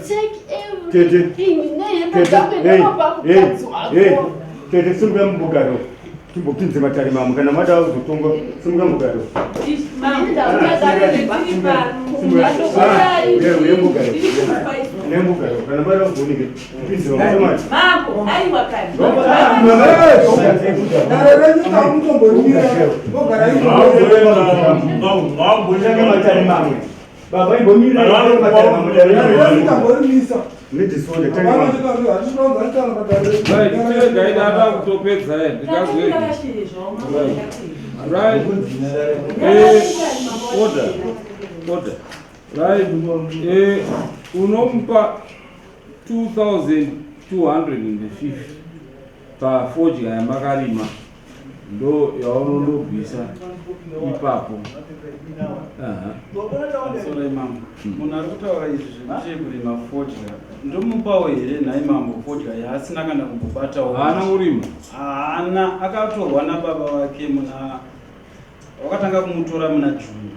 D: Take everything nehembe dzako ndinopa mukadzi wako.
E: Tete, simuka mubugaro, timbopinze matare mamwe kana mada kuzotongwa. Simuka mubugaro. Nembugaro kana mada kuzooneke pinze mamwe.
G: Mambo, aiwa kani.
N: Dare renyu takutomborimira mogara.
E: Tange matare mamwe. Baba, imbomira matare mamwe.
N: Renyu tamborimisa.
E: Nedisonde tange mamwe.
B: Right, gaida kutopedza ndingazwe. Right. Order. Order. Right. Unomupa 2250 pafodya yamakarima, ndo yaunondobvisa ipapo. Aha.
C: Sorry mambo, munhu ari kutaura izvi zvekuti kurima fodya ndomupawo here nhai mambo? Fodya yaasina kana kumbobatawo.
B: Haana kurima.
C: Haana, akatorwa nababa vake muna wakatanga kumutora muna June,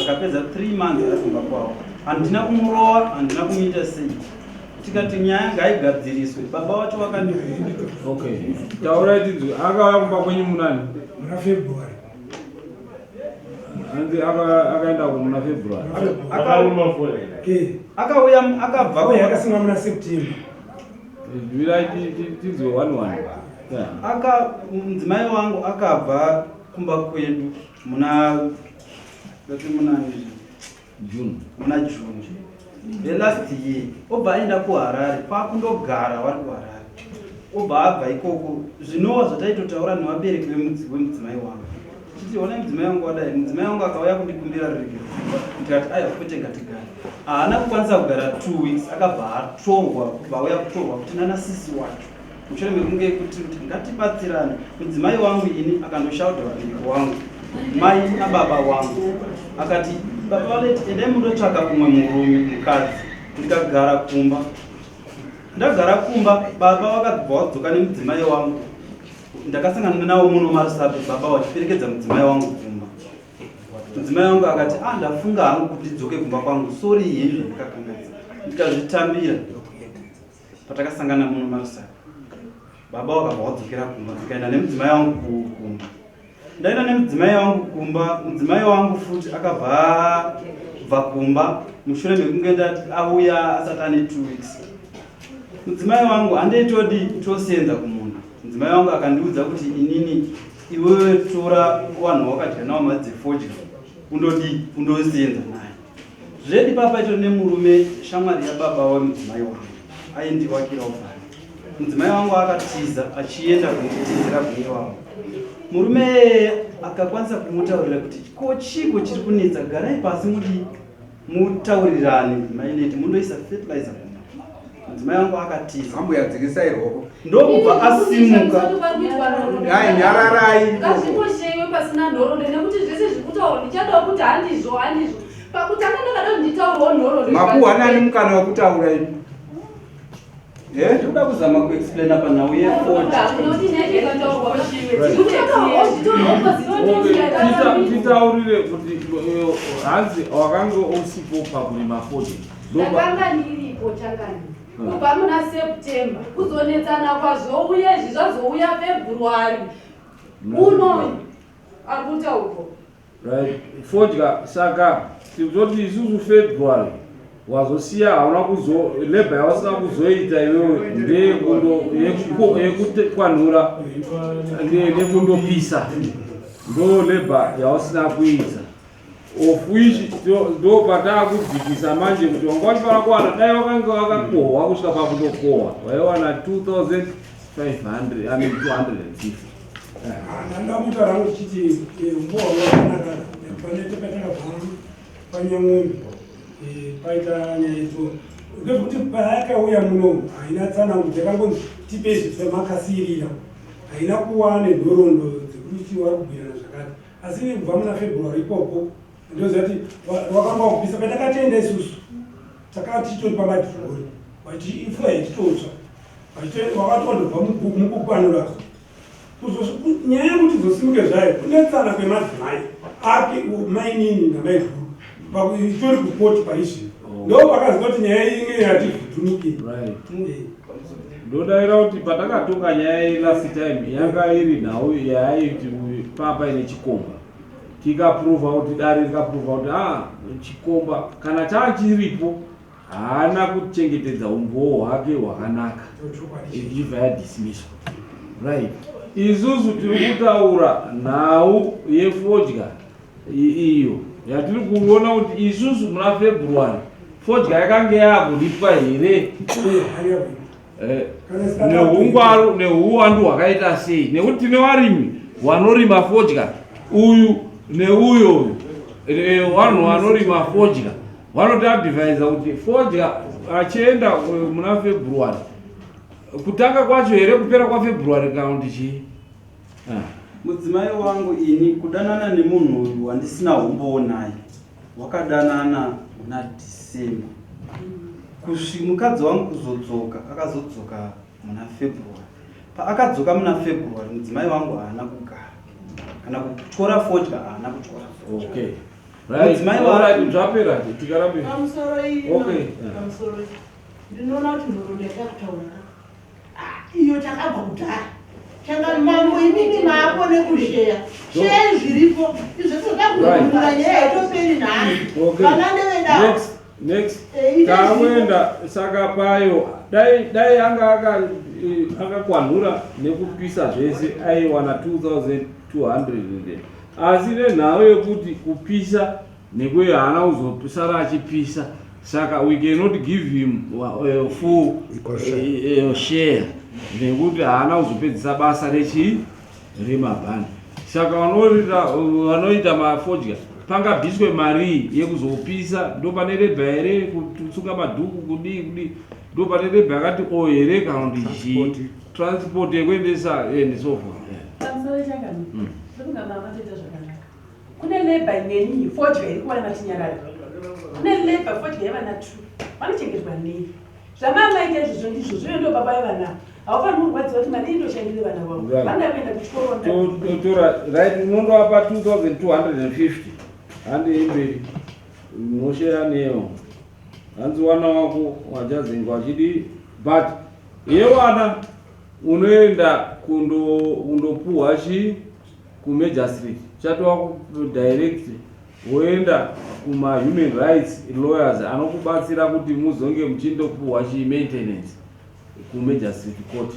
C: akapedza 3 months ari kumba kwavo. Handina kumurowa, handina kumuita sei. Tikati nyaya ngaigadziriswe, baba vacho vakandikuda.
B: Okay. Taurai tinzwe. Akauya kumba kwenyu munani?
F: Muna February.
B: Hanzi akaenda muna February.
C: Akauya akabva.
F: Uye akasimwa muna September.
B: Mirai tinzwe one one. Yeah.
C: Aka mudzimai wangu akabva kumba kwedu muna ngati munani?
B: June.
C: Muna June velast year, obva aenda kuHarare kwakundogara vari kuHarare, obva abva ikoko. Zvinova zvataitotaura nevabereki vemudzimai wangu chiti onai mudzimai wangu wadai. Mudzimai wangu akauya kundikumbira ruregero, ndikati aiwa kwete, ngatigare. Haana kukwanisa kugara 2 weeks, akabva atorwa, kubva auya kutorwa kuti nana sisi wacho mushure mekunge kuti ngatibatsirane. Mudzimai wangu ini akandoshaudha vabereki wangu, mai nababa wangu, akati baba valeti endai mundotsvaka umwe murume mukadzi. Ndikagara kumba, ndagara kumba, baba vakabva vadzoka nemudzimai wangu. Ndakasangana navo muno maRusape, baba vachiperekedza mudzimai wangu kumba. Mudzimai wangu akati ah, ndafunga hangu kuti ndidzoke kumba kwangu, sorry yenyu zvandikakanganisa. Ndikazvitambira. Patakasangana muno maRusape, baba vakabva vadzokera kumba, ndikaenda nemudzimai wangu kumba. Ndaenda nemudzimai wangu kumba, mudzimai wangu futi akabva bva kumba mushure mekunge auya asati ane 2 weeks. Mudzimai wangu handei todi tosenza kumunda. Mudzimai wangu akandiudza kuti inini iwewe tora vanhu wakadya navo madzefodya undodi undosenza naye. Zvedi papa ito nemurume shamwari yababa wemudzimai wangu. Aindivakirawo bhani. Mudzimai wangu akatiza achienda kunditizira kune wavo. Murume iyeye akakwanisa kumutaurira kuti ko chiiko chiri kunetsa garai pasi mudii mutaurirane maineti mundoisa fertilizer kumba. Mudzimai wangu akatiza.
E: Ambuya dzikisai ruoko.
C: Ndokubva asimuka.
E: Dai nyararai.
D: Ngazvingoshewe pasina nhoroondo nekuti zvese zviri kutaurwa ndichadawo kuti handizvo handizvo. Pakutanga ndakada kuti nditaurewo nhoroondo.
E: Makuhwa nani mukana wekutaura imi?
C: Eh? Ndikuda kuzama kuexplaina panhau
B: ye40. Titaurire kuti hanzi wakange usipo pakurima fodya.
D: Ndakanga ndiripo changani. Kubva muna September kuzonetsana kwazouya izvi zvazouya February uno akutaurwa.
B: Right. Fodya saka tikutoti isusu February wazosiya hauna kuzo labor yausina kuzoita iwewe ndeyekundo yekukwanura nekundopisa ndo labor yausina kuita of which ndo pataakudzikisa manje kuti wanga uchifanira kuwana dai wakange wakakohwa kusvika pakundokohwa waiwana 2500 I mean 250.
F: Ndamutaura hangu ndichiti umbowa wakanaka panete patakabva panyamombe paita nyaya idzo ndezvekuti payakauya muno haina tsanangudzo yakangonzi tipe izvi tsemakasirira haina kuwa nenhoroondo dzekuti wari kubwirana zvakati asi kubva muna February ikoko ndoziva kuti wakanga wakupisa patakatenda isusu takati titori pamadhigori vachiifuya ichitotsva wakatondobva mukukwanura nyaya yekuti dzosimuke zvayo kunetsana kwemadzimai ake mainini namaiguru itori kukoti paizvino ndo pakaziva kuti nyaya inge yativhudhunuke.
B: Ndodaira kuti patakatonga nyaya yelast time yanga iri nhau yaaiti papa ine chikomba tikaprova kuti dare rikaprova kuti a chikomba kana chachiripo haana kuchengetedza umbowo hwake hwakanaka ichibva yadismisswa. Right, isusu tiri kutaura nhau yefodya iyo yatiri kuona kuti isusu muna February fodya yakange yakuripwa here neungwaru neuwandu hwakaita sei nekuti tine varimi vanorima fodya uyu neuyo uyu vanhu vanorima fodya vanotiadvisa kuti fodya achienda muna February kutanga kwacho here kupera kwaFebruary kana kuti chii?
C: Mudzimai wangu ini kudanana nemunhu uyu wandisina humbowo naye wakadanana muna December kusvi mukadzi wangu kuzodzoka akazodzoka muna February. Paakadzoka muna February mudzimai wangu haana kugara kana kutyora fodya haana kutyora fodya.
B: Okay. Right.
C: Mudzimai
B: Alright,
C: wangu
B: zvapera tikarambe.
O: Pamusoro ino. Pamusoro ndinoona kuti nhoroondo yatakutaura ka iyo takabva kudhara changa mambo imimi maako nekusheya sheyai zviripo izvo tinoda kuhurukura nyaya haitoperi nhasi. Vana ndevedawo.
B: Next, next. Takuenda saka payo dai dai anga akakwanhura nekupisa zvese aiwana 2200 asi nenhau yekuti kupisa nekuye haana kuzosara achipisa saka we cannot give him full share nekuti haana kuzopedzisa basa rechii remabhani saka vanoita mafodya pangabviswe mari yekuzopisa ndo pane rebha here kutsunga madhuku kudii kudii ndo pane rebha yakati o here kana kuti chii transport yekuendesa and so forth.
I: Pamusoro changani ndofunga mama toita zvakanaka. Kune labor ineni fodya iri kuwana tinyarare. Kune labor fodya yevana two vanochengetwa nei? Zvamamaita izvozvo ndizvo zviyo ndo baba vevana. Haufaniri kurwadziwa kuti mari indoshandire vana vavo. Vanoda kuenda kuchikoro.
B: Tora right unondovapa 2250 handi imberi unosheya neyo hanzi wana wako wachazenge wachidi but yewana unoenda kundopuhwa chi kumagistrate chatova kudirect woenda kumahuman rights lawyers anokubatsira kuti muzonge muchindopuhwa chi maintenance kumagistrate court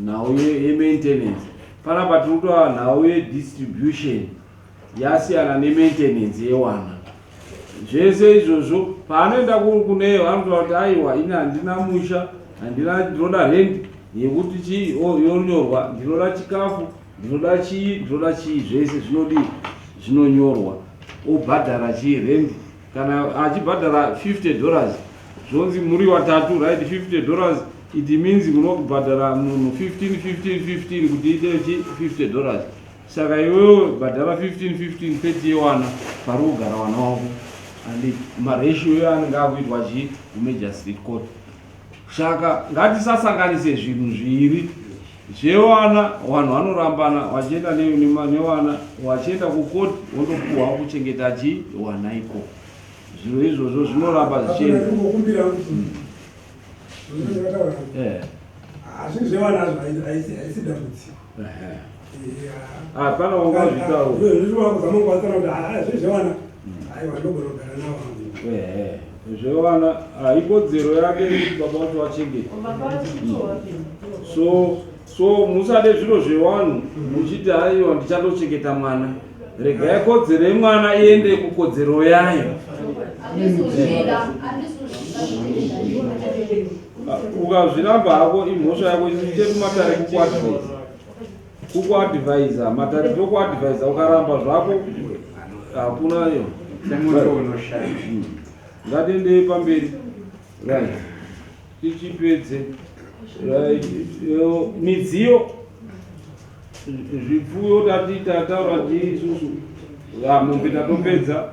B: nhau yemaintenance. Panapa tiri kutaura nhau yedistribution yasiyana nemaintenance yewana zvese izvozvo paanoenda kuneyo anotaura kuti aiwa ini handina musha. Handina, ndinoda rent yekuti chii yonyorwa, ndinoda chikafu, ndinoda chii, ndinoda chii, zvese zvinodii zvinonyorwa. Obhadhara chii rent, kana achibhadhara 50 dollars zvonzi muri watatu, right? 50 dollars it means munobhadhara munhu 15 15 15 kuti ite chi 50 dollars. Saka iwewe bhadhara 15 15 30 yewana pari kugara wana wako, and maratio yo anenge akuitwa chii kumagistrate court. Saka ngatisasanganise zvinhu zviiri zvewana. Vanhu vanorambana vachienda newana, vachienda kukoti wondopuhwa kuchengeta chii wana ikoko. Zviro izvozvo zvinoramba zvichienda.
F: Ndingokumbira kuti zvataura hazvi zvevanazvo haisi dambudziko.
B: Hapana wangazvitaura.
F: Zvirikuzama kubatsira kuti hazvi zvevana, aiwa, ndogona kugara navo.
B: Ehe, zvevana haikodzero yake kuti baba vacho vachengete. So musade zviro zvevanhu muchiti haiwa ndichatochengeta mwana. Regai kodzero yemwana iende kukodzero yayo. Ukazviramba hako imhosva yako. Chedu matare kukuadvisa, matare tokuadvisa. Ukaramba zvako hakuna yo.
E: Semoto unoshaya.
B: Ngatiendei pamberi, right, tichipedze. Right, midziyo, zvipfuyo tati tataura ti isusu mombe tatopedza,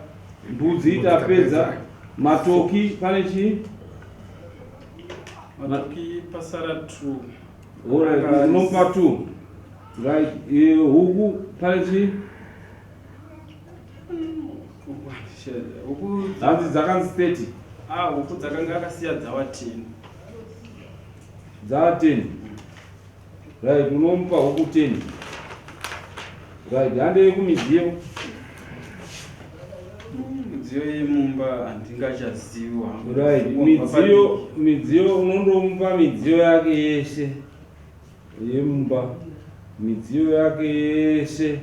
B: mbudzi tapedza, matoki pane chii?
C: Matoki pasara 2.
B: Alright, unopa 2, right. Huku pane chii?
C: Huku
B: Hanzi dzakanzi 30.
C: Ah, huku dzakanga akasiya dzawa 10.
B: Dzaa 10, right, unomupa huku 10, right. Handei kumidziyo.
C: Midziyo yemumba handingachazivi hangu.
B: Right, midziyo unondomupa midziyo yake yese yemumba, midziyo yake yese,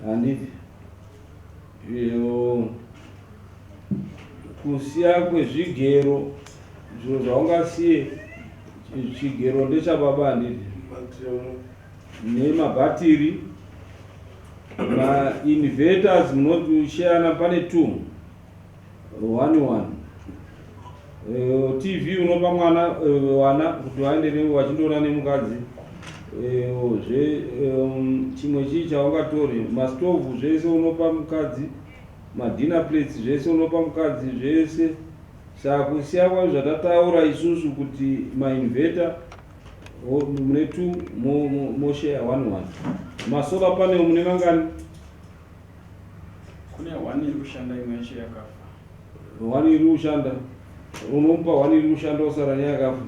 B: handiti? Kusiya kwezvigero, zviro zvaungasiye, chigero ndechababa, handiti? Nemabhatiri, mainverters munosheyana, pane 2 1 1. TV unopa mwana, wana kuti vaende vachindoona nemukadzi. Zve chimwe chii chaungatori? Mastovhu zvese unopa mukadzi, madinner plates zvese unopa mukadzi zvese. Saka kusiya kwacho zvatataura isusu kuti mainverter mune 2 moshare 1 1. Masolar panel mune mangani?
C: Kune 1 iri kushanda, imwe yacho yakafa.
B: One iri kushanda, unomupa one iri kushanda, usara neyakafa.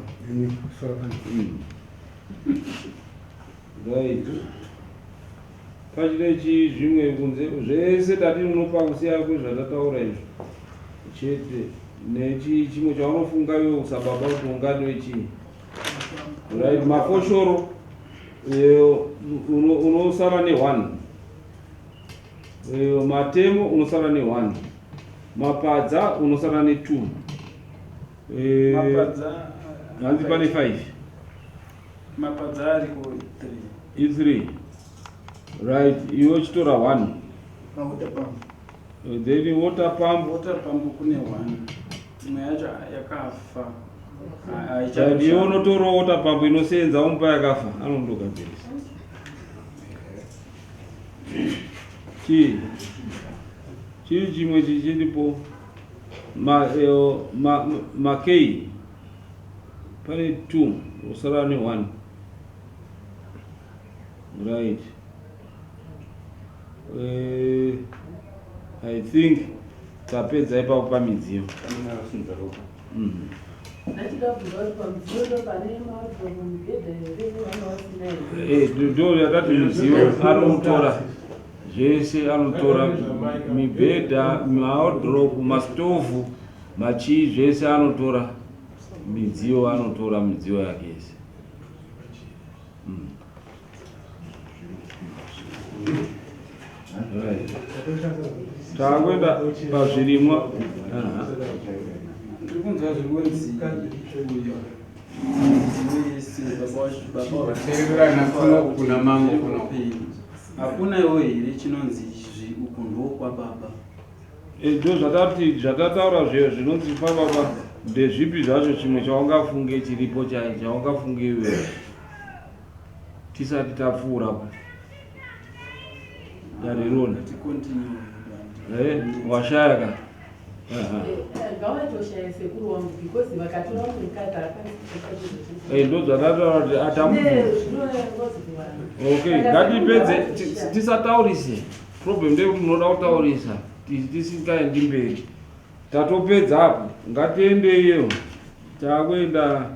B: Right, pachine chii zvimwe kunze? Zvese tati unopa kusiya kwezvatataura izvo chete. Nechi chimwe chaunofunga iwe usababa kuti ungadiwe chii? Right, mafoshoro unosara ne1. Matemo unosara ne1, mapadza unosara ne2.
C: Mapadza
B: Hanzi pane 5.
C: Mapadza ariko 3.
B: I3, right, iwe uchitora 1.
P: Mawater pump.
B: Then water pump.
C: Water pump kune 1, imwe yacho yakafa.
B: Right, iwe unotorawo water pump inosenza, umupa yakafa anondogadzirisa. Chii chii chimwe chichiripo? Makei pane 2, usara ne1, right. I think tapedza ipapo pamidziyo.
I: Ndachida kubvunza kuti pamidziyo ndo pane mawadhirobu, mibhedha here, vanga vasina here?
B: Ndo yatati midziyo anotora zvese, anotora mibhedha, mawadhirobu, mastovhu, machii, zvese anotora midziyo, anotora midziyo yake yese. Right. Takuenda pazvirimwa.
C: Ndiri kunzwa zviri kunzi uyo
E: Teererana kuno kuna mambo kuno.
C: Hakuna iwo here chinonzi izvi uku ndokwababa?
B: Ndo zvatati zvatataura zviyo zvinonzi pababa ndezvipi zvacho chimwe chaungafunge chiripo chaungafunge iwe tisati tapfuura dare rona. Washaya ka?
I: Ngavatoshaya sekuru wangu because vakatora mukadzi
B: Ndo zvatataura kuti atamubvunza. Okay, ngatipedze tisataurise. Problem ndeyekuti munoda kutaurisa tisingaendi mberi. Tatopedza apo, ngatiendeiyo. Takuenda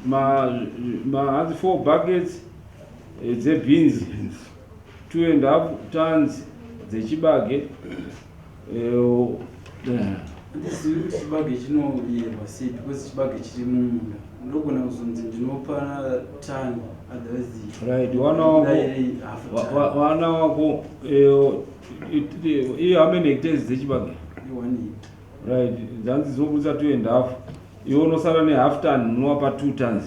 B: ma hanzi 4 buckets dzebhinzi, 2.5 tons dzechibage.
C: Handizivi kuti chibage chinoyerwa sei because chibage chiri mumunda. Ndogona kuzonzi ndinopa tani, otherwise
B: Right, wana wako
C: dairi half ton.
B: Wana wako iyo how many hectares dzechibage?
C: I1 hectare.
B: Right, dzanzi dzinobudisa 2.5. Iwe unosara nehalf ton, unovapa 2 tons.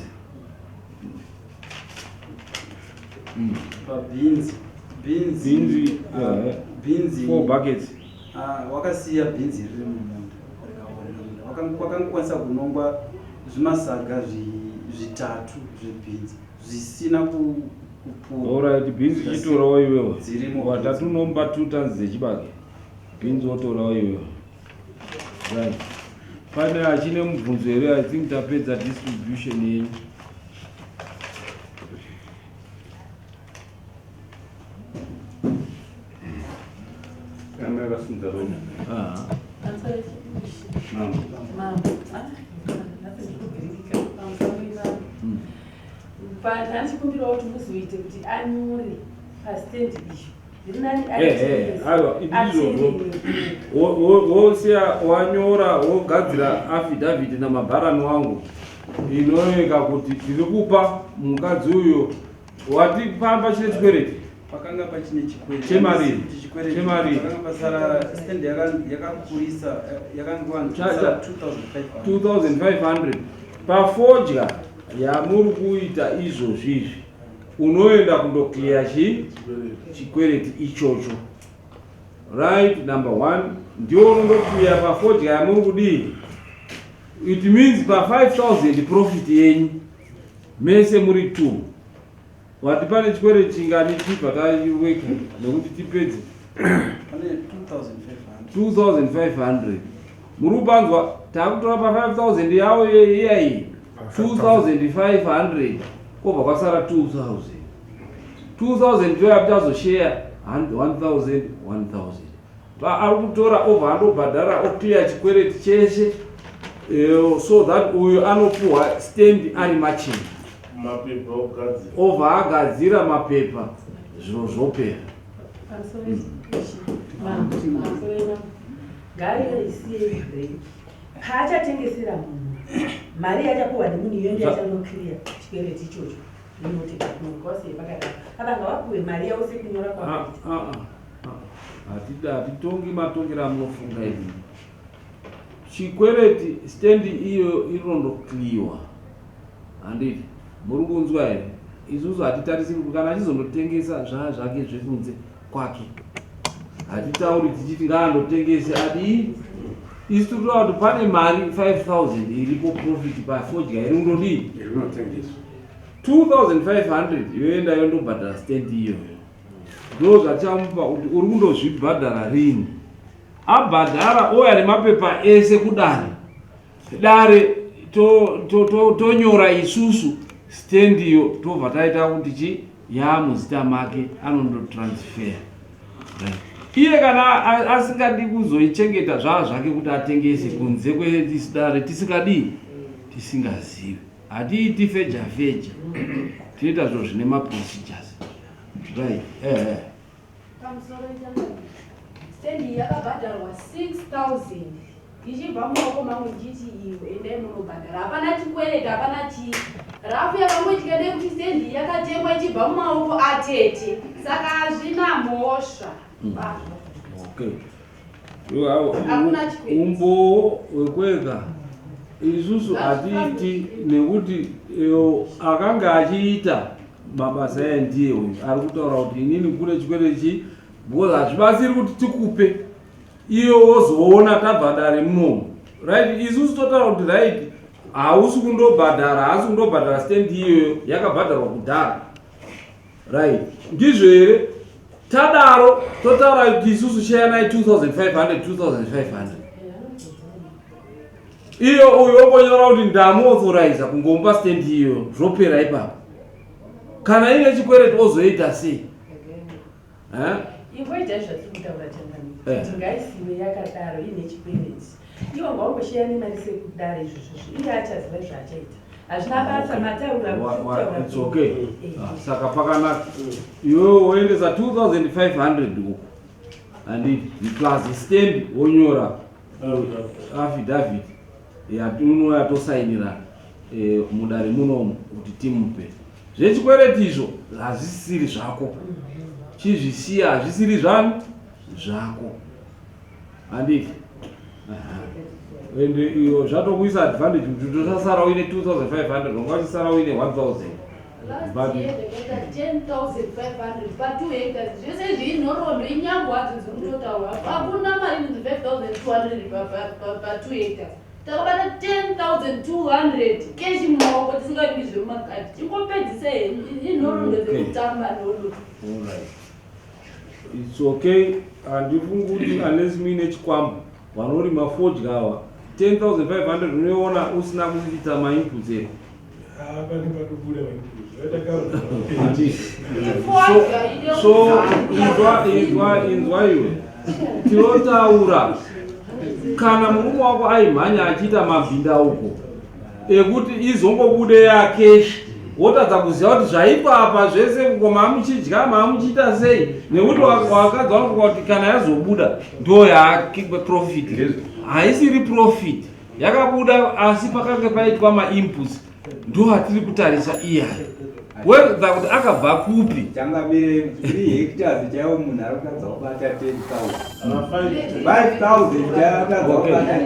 C: Pabhinzi, bhinzi,
B: Bhinzi,
C: bhinzi
B: 4 buckets.
C: Wakasiya bhinzi riri mumunda rikaorera munda. Wakangokwanisa kunongwa zvimasaga zvitatu zvebhinzi zvisina kupurwa.
B: Alright, bhinzi chitorawo iwewe.
C: Dzirimo.
B: Watatu unomupa 2 tons dzechibage. Bhinzi wotorawo iwewe. Right. Pane achine mubvunzo here? I think tapedza distribution yenyu.
L: Amai vasimudza ruoko. Mambo.
I: Mambo. Pandachikumbirawo kuti muzoite kuti anyore pastendi iyo zviri nani.
B: Aiwa, izvozvo wosiya wanyora, wogadzira affidavit namabharani wangu inoeka kuti tiri kupa mukadzi uyo wati pamba chine chikwereti.
C: Pakanga pachine chikwereti.
B: Chemari.
C: Kuti chikwereti.
B: Chemari.
C: Pakanga pasara stand yakakurisa yakangova 2500.
B: 2500 pafodya yamuri kuita izvozvi izvi, unoenda kundoclear chikwereti ichocho. Right, number one ndiwo unondoclear pafodya yamuri kudii. It means pa 5000 profit yenyu mese muri 2. Wati pane chikwereti chingani? Chibva taiweka nekuti tipedze.
C: Pane 2500.
B: 2500 muri kupanzwa? Takutora pa 5000 yavo iyayi 2500, kwobva kwasara 2000. 2000 ndoya tichazosheya 1000 1000. Ari kutora obva andobhadhara, oclear chikwereti cheshe, so that uyu anopuhwa stand ari machena.
K: Mapepa ogadzira.
B: Obva agadzira mapepa, zviro zvopera.
I: Ngaaisiye break paachatengesera munhu mari yachapuhwa nemunhu iyo ndiyo achanoclear chikwereti ichocho. Inoti pakadaro ava ngavapuhwe mari yavo sekunyora kwakaita.
B: Ah, ah, ah. Hatitongi matongero amunofunga imi. Chikwereti stendi iyo inondoclearwa, handiti muri kunzwa here? Isusu hatitarisiri kuti kana achizondotengesa zvaa zvake zvekunze kwake, hatitauri tichiti ngaandotengese adii. Isu tiri kutaura kuti pane mari 5000 iripo profit pafodya iri kundodii?
E: Inotengeswa.
B: 2500 yoenda yondobhadhara stand iyoyo. Ndo zvachamupa kuti uri kundozvibhadhara rini. Abhadhara, ouya nemapepa ese kudare. Dare tonyora isusu stendiyo, tobva taita kuti chi yaamuzita make, anondotransfer. Right. Iye kana asingadi kuzoichengeta, zvaa zvake kuti atengese kunze kwedare tisingadii, tisingazivi. Hatiiti feja feja, tinoita zviro zvine maprocedures. Right, ehe.
D: Pamusoro, stendi yakabhadharwa 6000 ichibva mumaoko mangu, ndichiti iwe endai munobhadhara. Hapana chikwereti, hapana chii. Rafu yakangoitika ndeyekuti stendi yakatengwa ichibva mumaoko atete, saka hazvina mhosva.
B: Okay.
D: Hakuna chikwereti.
B: Umbowo wekwega. Isusu hatiiti nekuti iyo akanga achiita mabasa aya ndiye uyu ari kutaura kuti inini kune chikwereti chii because hazvibatsiri kuti tikupe iyo wozoona tabva dare munomu right isusu totaura kuti right hausi kundobhadhara haasi kundobhadhara stand iyoyo yakabhadharwa kudhara right ndizvo here tadaro totaura kuti isusu sheyanai 2500 2500 iyo uyu ongonyora kuti ndamuauthoriza kungomupa stand iyoyo zvopera ipapo kana ine chikwereti ozoita sei Eh?
I: Ingoitai zvatiri kutaura changamire.
B: Eh.
I: Kuti ngaisiwe yakadaro iine chikwereti. Iwo ngaungosheya nemari sekudaro izvozvozvo. Iye achaziva zvaachaita. Hazvina basa mataura
B: Wa- It's okay. Ah, saka pakanaka iwewe woendesa 2500 uku handiti plus stand wonyora affidavit yatinouya tosainira eh, mudare munomu kuti timupe zvechikwereti izvo hazvisiri zvako chizvisiya hazvisiri zvani zvako handiti and iyo zvatokuisa advantage kuti tosasara uine 2500 wanga uchisara uine 1000
D: Last
B: But-
D: year ndakaita 10,500 pa 2 hectares. Zvese izvi inhoroondo inyambo hadzo dziri kutotaurwa. Hakuna mari inonzi 5,200 pa 2 hectares. Takabata 10,200 keshi mumaoko tisingaiti zvemumakadhi. Chingopedzisa henyu inhoroondo
B: Okay.
D: dzekutamba nhoroondo.
B: Alright. It's okay. Handifungi kuti unless muine chikwambo vanorima fodya ava 10500 unoiona usina kuita mainputs eko
K: Pane patobuda mainputs.
B: Handiti. So, so inzwa inzwa inzwa iwe tinotaura kana murume wako aimhanya achiita mabhindauko ekuti izongobude yakeshi wotadza kuziva kuti zvaitwa apa zvese uko maamuchidya maamuchiita sei nekuti wakadzi wanofunga kuti kana yazobuda ndo yaprofit haisiri profit yakabuda asi pakange paitwa mainputs ndo atiri kutarisa iyayo whether kuti akabva kupi
H: Changamire 3 hectares chaiwo munhu ari kutadza kubata 10,000. 5,000 chaiwo atadza kubata.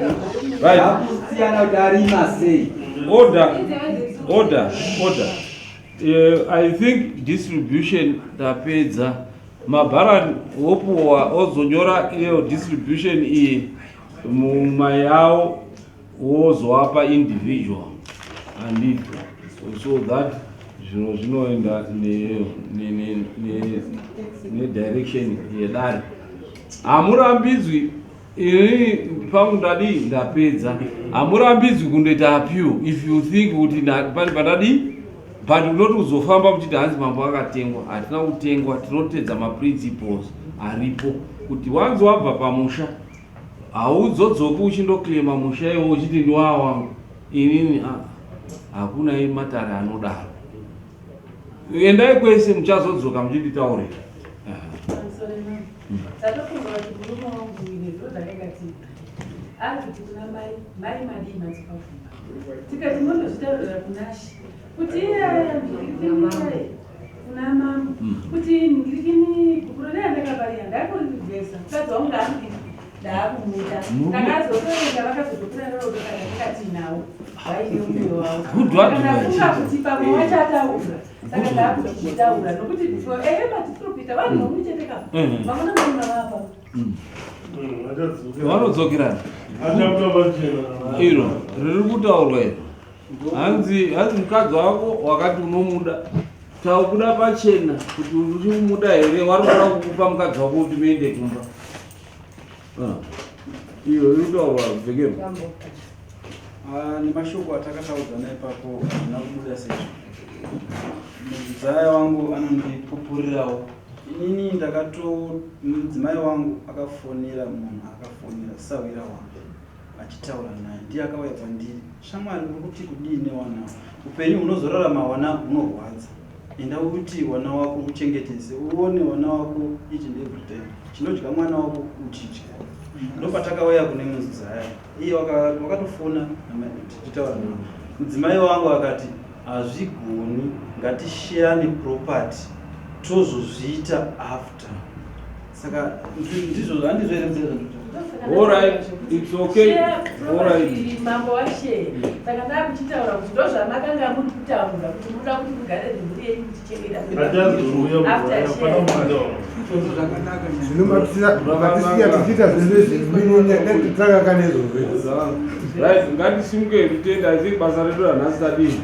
B: Right.
H: Zvakusiyana kuti arima sei.
B: Order, order, order. I think distribution tapedza mabharani wopuwa ozonyora iyo distribution iyi mumayawo wozoapa individual and so that zviro zvinoenda nedirection yedare hamurambidzwi ini pangu ndadii ndapedza hamurambidzwi kundoita appeal if you think kuti pane pandadii but unoti uzofamba muchiti hanzi mambo akatengwa hatina kutengwa tinotedza maprinciples aripo kuti wanzi wabva pamusha haudzodzoki uchindoclaima musha iwo uchiti ndiwaa wangu inini ah, hakuna matare anodaro endai kwese muchazodzoka muchinditaurira
I: Pamusoro imam. Tatofunga kuti murume wangu uine ndo ndakakati ari kuti kuna mai mai madii madzoka kumba tikati mondozvitaurira kunashe kuti iyaya kuna mama kuti ndikini gupuro reyandakabariya ndakuririvhesa mukadzi wangu ndaamudii ndaakumuda ndakazotoenda vakazotokura rorodo kana ndakatinawo vaine mumwe wavo
B: Good advice.
I: ndafunga kuti pamwe wachataura saka ndakuchitaura nokuti ehe matitiri kuita vanhu vamwe chete ka vamwe namwe vava
B: vanodzokerana iro riri kutaurwa iro hanzi hanzi mukadzi wako wakati unomuda taubuda pachena kuti uri kumuda here wari kuda kukupa mukadzi wako kuti muende kumba Ah. iyo iri kutaurwa bvekero
C: Ah, nemashoko atakataudzana ipapo hazvina kubuda sezvo mudzimai wangu anondipupurirawo inini ndakato mudzimai wangu akafonera munhu akafonera sawira wangu achitaura naye ndiye akauya kwandiri shamwari uri kuti kudii newana upenyu hunozorarama wana hunorwadza enda uti wana wako uchengetese uone wana wako each and every time chinodya mwana wako uchidya ndopatakauya kune mudzimai iye wakatofona tichitaura naye mudzimai wangu akati hazvigoni ngatisheyane property tozozviita after. Saka ndizvo handizvo here mzee zvandikuta?
B: Alright, it's okay. Alright.
I: Mambo washe, saka ndakuchitaura kuti ndozvamakanga muri kutaura kuti munoda kuti mugare nemhuri yenyu muchichengeta. After share.
A: Zvino matisiya tichiita zvinhu izvi tanga kanezvozvo.
B: Right, ngatisimuke titende. I think basa redu ranhasi tadii.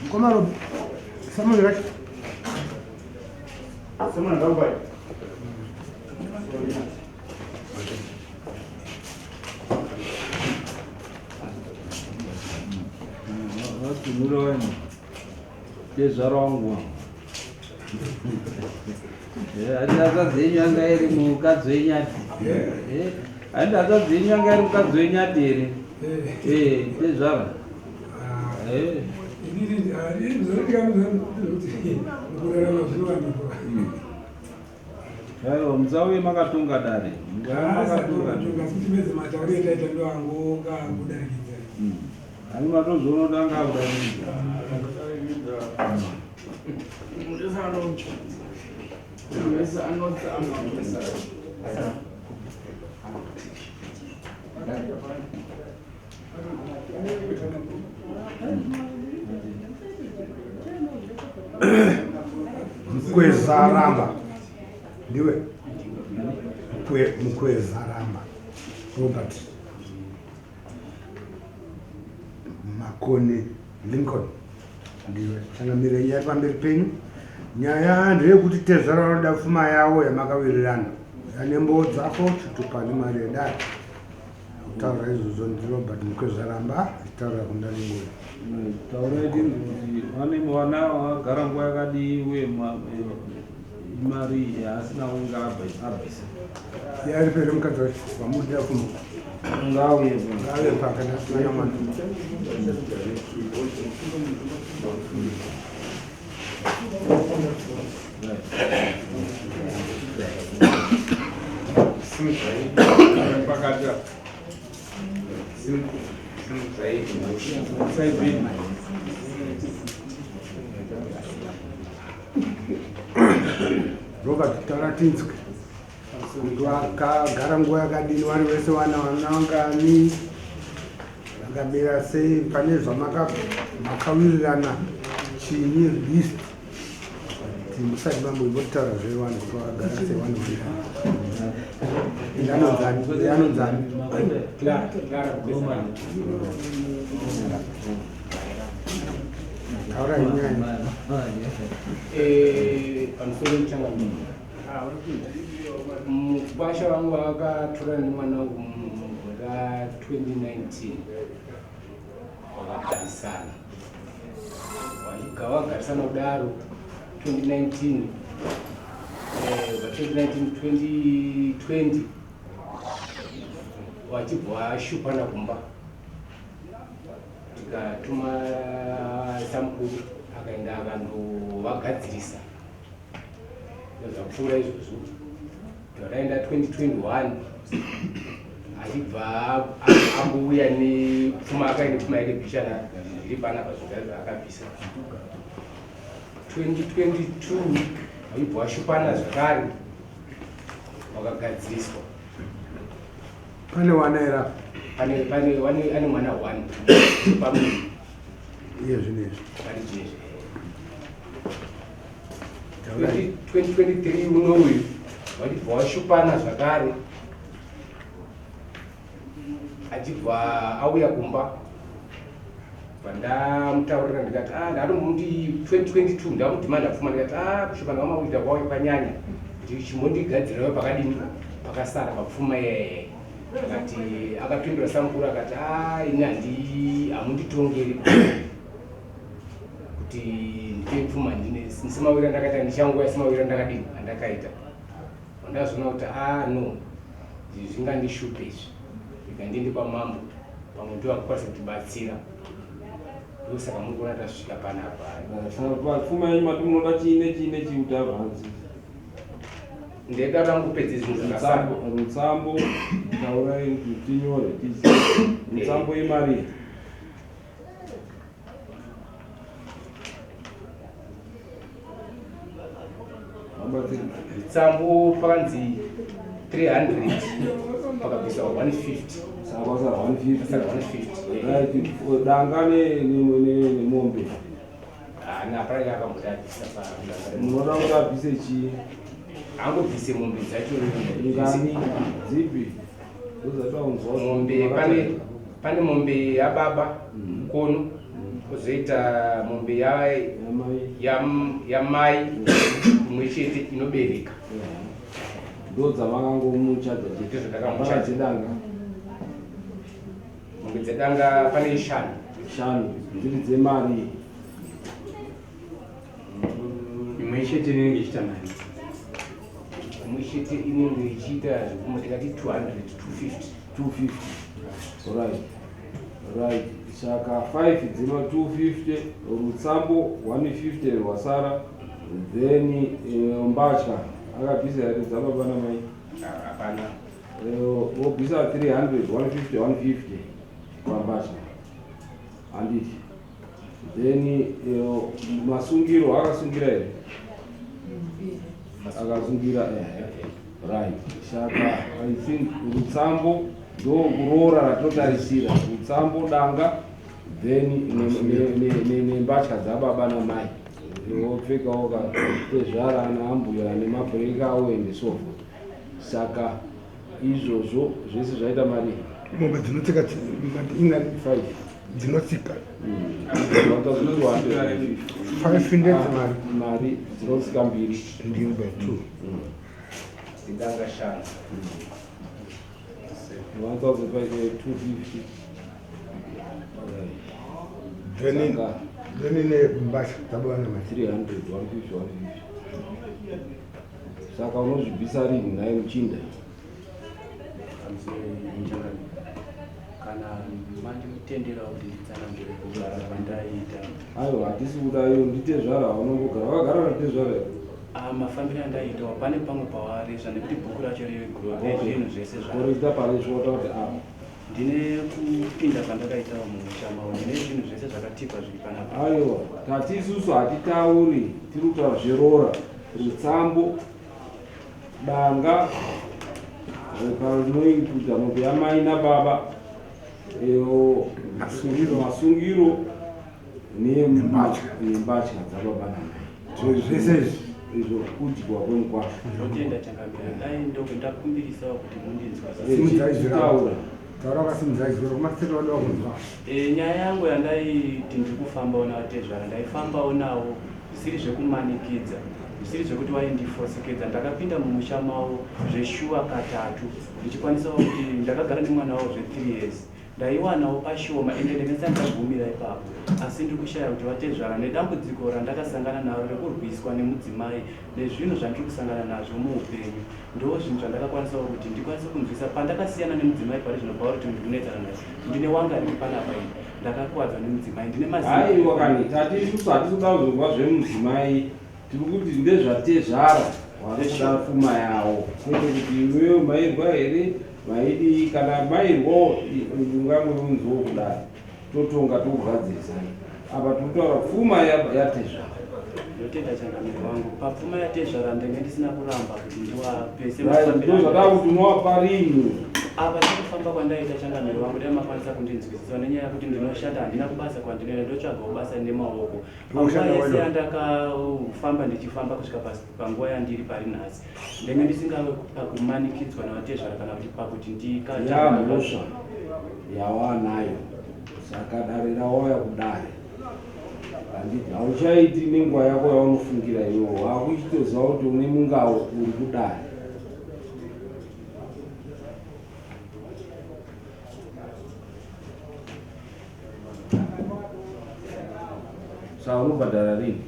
A: Mukoma Robi, Samuel right?
E: Samuel ndaupai.
B: Sunura wena. Tezvara wangu wangu. Handi hanzvadzi yenyu yanga iri mukadzi wenyati. Handi hanzvadzi yenyu yanga iri mukadzi wenyati here? Eh, tezvara. Eh. Aiwa, musauye makatonga dare. Makatonga. Ani matozoona kuti anga akudarikidza.
A: Mukwezaramba ndiwe Mukwezaramba Robert Makoni Lincoln ndiwe changamire nyaya pamberi penyu. Nyaya ndeyekuti tezvara vanoda pfuma yavo yamakawirirana yanembo dzako chitupa nemari yedare. Kutaura izvozvo ndiRobert Mukwezaramba achitaura kundalingoni.
B: Taurai tinzwe kuti vane vana vagara nguva yakadii uye imari yaasina kunge abvisa.
A: Yari pere mukadzi wacho vamudira pfuma.
B: Ngauye
A: ngauye pakana asina mwana.
E: Pakati apa. Simudzai.
A: Robert taura tinzwe kuti wakagara nguva yakadini vari vese vana vana vangani vakamira sei pane zvamakawirirana chinyi list kuti musati mamboimbotaura zvevanhu kuti vakagara sei vanhu vangani anonzani taura inyaya.
P: Pamusoro muchangamire, mukwasha vangu vakatorana nemwana wangu mugore ra2019, vakagarisana, vagarisana kudaro 2019, 2019 2020, vachibva vashupana kumba, tikatuma samukuru akaenda akandovagadzirisa. Zvapfuura izvozvo, takaenda 2021, achibva ambouya nepfuma, akaine pfuma yake bishana zviri panapa zvinhu zvaakabvisa. 2022 vachibva vashupana zvakare, vakagadziriswa.
A: Pane wana here apa?
P: Pane ane mwana one pamwe.
A: Iye zvinezvi?
P: Pari zvinezvi. 2023 uno uyu vachibva vashupana zvakare, achibva auya kumba, vandamutaurira ndikati, ah, ndatomuti 2022 ndamudhimanda pfuma, ndikati, ah, kushupana kwamakuita kwauya kwanyanya, kuti chimbondigadzirawo pakadini pakasara papfuma iyayaya. Akati, akapindura samukuru akati, a ini handi hamunditongeri kuti ndipe pfuma, ndine semawiro andakaita, ndichanguya semawiro andakadini andakaita. Ndazoona kuti, a no, izvi zvingandishupe izvi, rega ndiende kwamambo, pamwe ndo vakukwanisa kutibatsira. Ndosaka muri kuona tasvika panapa.
B: Pfuma yenyu mati munoda chii nechii nechii kuti avhanzi?
P: Ndeda rangupedze zvinhu zvakasara.
B: Rutsambo, taurai kuti tinyore tizive. Rutsambo imari?
P: Rutsambo pakanzi 300, pakabviswa 150.
B: Saka kwasara 150.
P: Kwasara 150.
B: Right, danga nemombe?
P: Haana, hapana yaakamboti abvisa.
B: Munoda kuti abvise chii?
P: Angobvise mombe dzacho.
B: Ngani, dzipi ndozataunzwa?
P: Mombe, pane mombe yababa mukono, kwozoita mombe yamai imwe chete inobereka.
B: Ndo dzamakangomuchaja chete?
P: Ndozvandakamuchaja.
B: Dzedanga?
P: Mombe dzedanga pane ishanu.
B: Shanu dziri dzemari.
E: Imwe chete inenge ichiita mari.
P: Imwe chete inenge ichiita zvekuma tikati 200 250.
B: 250. Right. Right. Saka 5 dzema 250, rutsambo 150 rwasara, then mbatya akabvisa here dzababa namai?
P: Hapana.
B: Wobvisa 300, 150, 150 pambatya. Handiti. Then masungiro akasungira here? Akasungira right. Saka I think rutsambo ndokuroora ratotarisira, rutsambo danga, then nembatya dzababa namai wopfekawo katezvara naambuya nemabhureka awo and so forth. Saka izvozvo zvese zvaita mari.
A: Mombe dzinotsika inani?
B: 5
A: dzinotsika. 5 ndedzemari.
B: Mari dzinotsika mbiri.
A: Mbiri by 2.
P: Dzidanga shanu.
B: 1250.
A: Then ine mbatya dzababa namai.
B: 300, 150, 150. Saka unozvibvisa rini nhai muchinda?
Q: Kana manditendera kuti nditsanangure kugara kwandaiita.
B: Aiwa, hatisi kuda iyo nditezvara, unongogara wakagara natezvara here?
Q: Ah, mafambiro andaiitawo pane pamwe pawaresva nekuti bhuku racho rezvinhu zvese.
B: Uriita paresvota kuti apa.
Q: Ndine kupinda kwandakaitawo mumusha mavo, ndine zvinhu zvese zvakatikwa zviri panapa.
B: Aiwa, tati isusu hatitauri, tiri kutaura zverora, rutsambo, danga panoikuta mombe yamai nababa, masungiro nembatya dzababa namai.
A: Zvinhu zvese izvi.
B: Izvo kudyiwa kwemukwasha.
Q: Ndotenda changamira, dai ndakumbirisawo kuti mundinzwisise.
A: Simudza izwi rako. Taura wakasimudza izwi rako, masete wada kunzwa.
Q: Nyaya yangu yandaiti ndiri kufambawo navatezvara, ndaifambawo navo zvisiri zvekumanikidza, zvisiri zvekuti waindifosekedza. Ndakapinda mumusha mavo zveshuwa katatu, ndichikwanisawo kuti ndakagara nemwana wavo zve3 years, ndaiwanawo pashoma, ende ndinenge ndagumira ipapo. Asi ndiri kushaya kuti vatezvara, nedambudziko randakasangana naro rekurwiswa nemudzimai nezvinhu zvandiri kusangana nazvo muupenyu, ndo zvinhu zvandakakwanisawo kuti ndikwanise kunzwisa pandakasiyana nemudzimai. Pari zvino pauri kuti ndiri kunetsana naye, ndine wanga riri panapa ini ndakakwadzwa nemudzimai, ndine
B: Aiwa kani, tati isusu hatisi kuda kuzorwa zvemudzimai, tiri kuti ndezvatezvara vari kuda pfuma yavo, kwete kuti iwewe mairwa here, maidii. Kana mairwawo ungangounziwo kudai, totonga tokugadzirisai. Apa tiri kutaura pfuma yatezvara.
Q: Ndotenda changamiro wangu, papfuma yatezvara ndenge ndisina kuramba kuti ndiwape.
B: Ndozvadaa kuti unowapa rini?
Q: Apa sekufamba kwandaita, changamiro wangu, dai makwanisa kundinzwisisa nenyaya yekuti ndinoshanda, handina kubasa kwandinoenda, ndotsvagawo basa nemaoko. Panguva
A: Unoshanda
Q: yese
A: wena?
Q: yandakafamba ndichifamba kusvika panguva yandiri pari nhasi, ndenge ndisingave pakumanikidzwa navatezvara kana kuti pakuti ndikata.
B: Yamhosva yawanayo, saka dare rawauya kudare, handiti hauchaiti nenguva yako yaunofungira iwewo, wakuchitoziva kuti une mungawo uri kudare. Saka unobhadhara rini?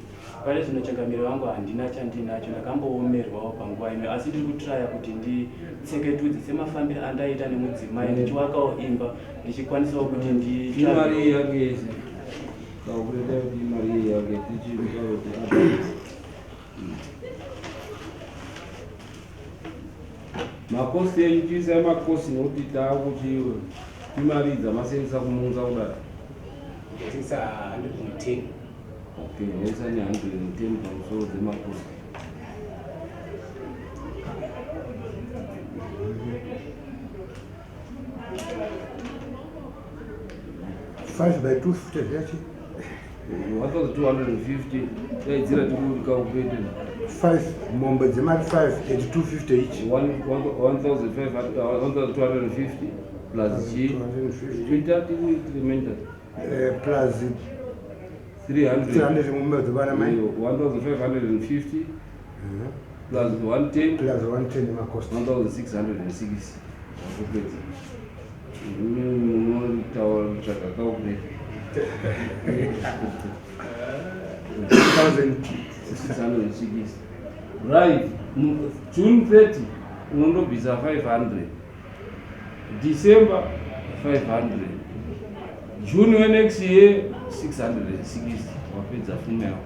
Q: Pari zvino changamiro wangu handina chandinacho, ndakamboomerwawo panguva ino, asi ndiri kutraya kuti nditseketudze semafambiro andaita nemudzimai, ndichiwakawo imba, ndichikwanisawo kuti
B: Imari yake yese kakureta kuti imari yake tichitaura kuti apa makosi enyu, chiisai makosi nokuti taakuti imari dzamasenzesa kumuunza kudai.
P: Ndasisa 110.
B: Okay, yaisa ne110 pamusoro dzemakosi.
A: 5 by 250 zvachi.
B: 1250 daidzira tikukalkulate.
A: 5 mombe dzemari 5 at 250 each.
B: 1250 plus chi toita tikuincrementa.
A: Plus
B: 300.
A: 300 mombe dzevana mai.
B: 1550 plus 110
A: plus 110 macost.
B: 1606 wakupedza. Munotaura kutsvaga calculator. 660. Right, June 30 unondobvisa 500, December 500, June wenext year 660. Wapedza fume yako.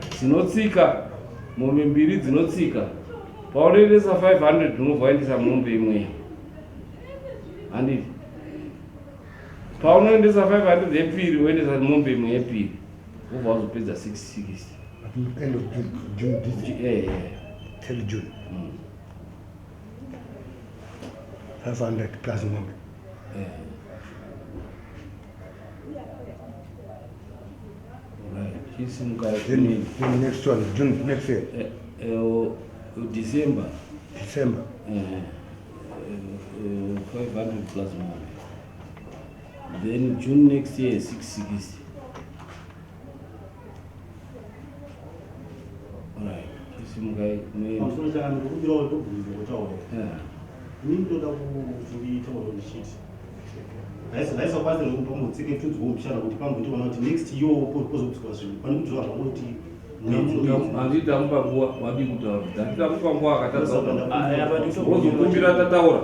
B: Dzinotsika mombe mbiri dzinotsika. Paunoendesa 500 unobva waendesa mombe imwe, handiti? Paunoendesa 500 yepiri woendesa mombe imwe yepiri, wobva wazopedza 660.
A: End of June, June this
B: year. Yeah.
A: Till June. 500 plus mombe.
B: Yeah. Right. Chisimuka.
A: Then next one, June next year.
B: December.
A: December.
B: 500 plus mombe. Then June next year 660. Right. Chisimukai.
R: Pamusoro chaka ndikumbirawo ndobvunza kutaura. Inini ndoda kuti nditaure ndichiti ndaisakwanisa nekumbambotsike tudzwo mushana kuti pambotiona kuti next year pozobviswa zvinhu pane kuti zvangoti.
B: Handiti tamupa nguva, wadii kutaura? Handiti tamupa nguva, akatadza wozokumbira tataura.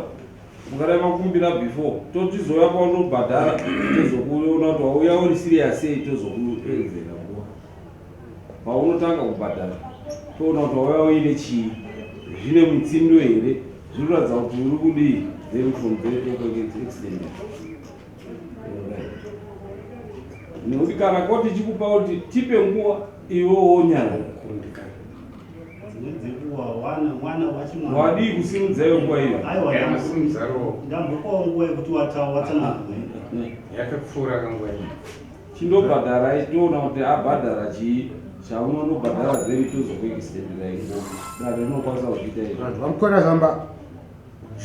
B: Ungadai makumbira before, totizouya paunobhadhara, tozokuona kuti wauya uri serious sei, tozokuedzera nguva paunotanga kubhadhara, toona kuti wauya uine chii, zvine mutsindo here, zviri kuratidza kuti uri kudii. Then from there tokuextend. Nekuti kana koti chikupa kuti tipe nguva, iwe wonyarara.
R: Dzimweni dzenguva mwana wachi
B: Wadii kusimudza iyo nguva iyo?
R: Aiwa.
E: Yamasimudza ruoko.
R: Ndambopawo nguva yekuti watsanangure.
E: Yakapfuura kanguva iyi.
B: Chindobhadharai, toona kuti abhadhara chii chaunondobhadhara, then tozokuextenderai nguva. Dare rinokwanisa kuzviita izvo.
A: Vanhu vamukora zamba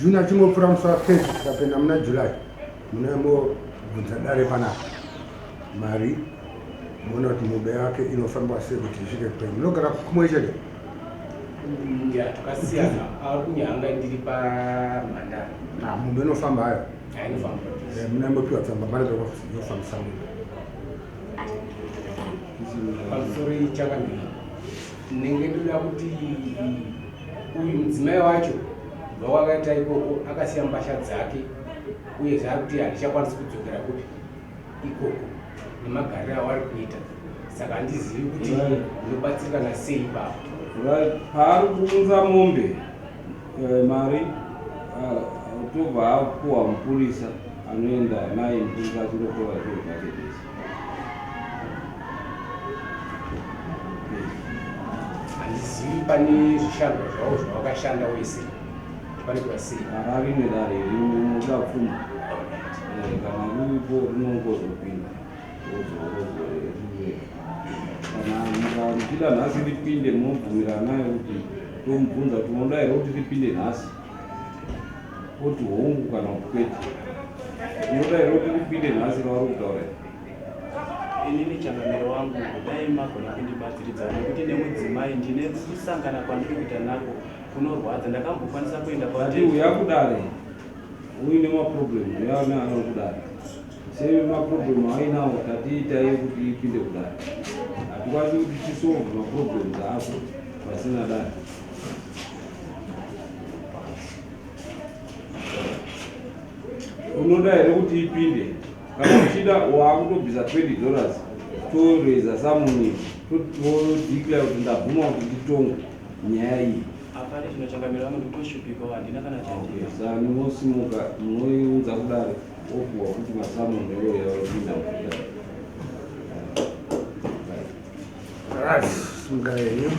A: June achingopfuura musi wa30, tikapinda muna July, munemobvunza dare panapa mari, muona kuti mombe yake inofamba sei kuti isvike kwenyu. Munogara kumwe chete?
P: Ya, takasiyana, ari kunyanga, ndiri pamhandara.
A: Ah, mombe inofamba hayo.
P: Inofamba.
A: Munembopiwa tsamba mari yofambisa mombe.
P: Pamusoro changamire, ndinenge ndoda kuti uyu mudzimai wacho kubva wakaita ikoko akasiya mbasha dzake, uyezve ari kuti handichakwanisi kudzokera kupi ikoko nemagariro awari kuita, saka handizivi kuti ndinobatsirikana sei ipapo.
B: Right, paari kuunza mombe, mari tobva apuwa mupurisa anoenda naye, mupurisa achindotora zvinhu zvake zvese.
P: Handizivi pane zvishandwa zvavo zvavakashanda wese panoitwa sei.
B: Harari nedare rinoda pfuma. Kana riripo rinongozopinda kana muchida nhasi ripinde, munobvumirana naye kuti tomubvunza kuti unoda here kuti ripinde nhasi, oti hongu kana kuti kwete. Unoda here kuti ripinde nhasi rauri kutaura?
Q: Inini changamiro wangu, dai magona kundibatsiridza nekuti nemudzimai ndine kusangana kwandiri kuita nako kunorwadza. Ndakambokwanisa kuenda.
B: Ati uya kudare uine maproblem, uya nayo kudare semaproblem ainawo, tatiitai kuti ipinde kudare. Hatikwanisi kuti tisolve maproblems ako pasina dare. Unoda here kuti ipinde? Kana uchida, waakutobvisa $20, toreza summon, todeclare kuti ndabvuma kuti nditongwe nyaya iyi.
Q: Apari zvino changamiro wangu, ndikutoshupikawo, handina kana chandii.
B: Saka munosimuka munoiunza kudare, opuwa kuti masummon iyoyo yapinda mukudare.
A: Right, simuka yenyu.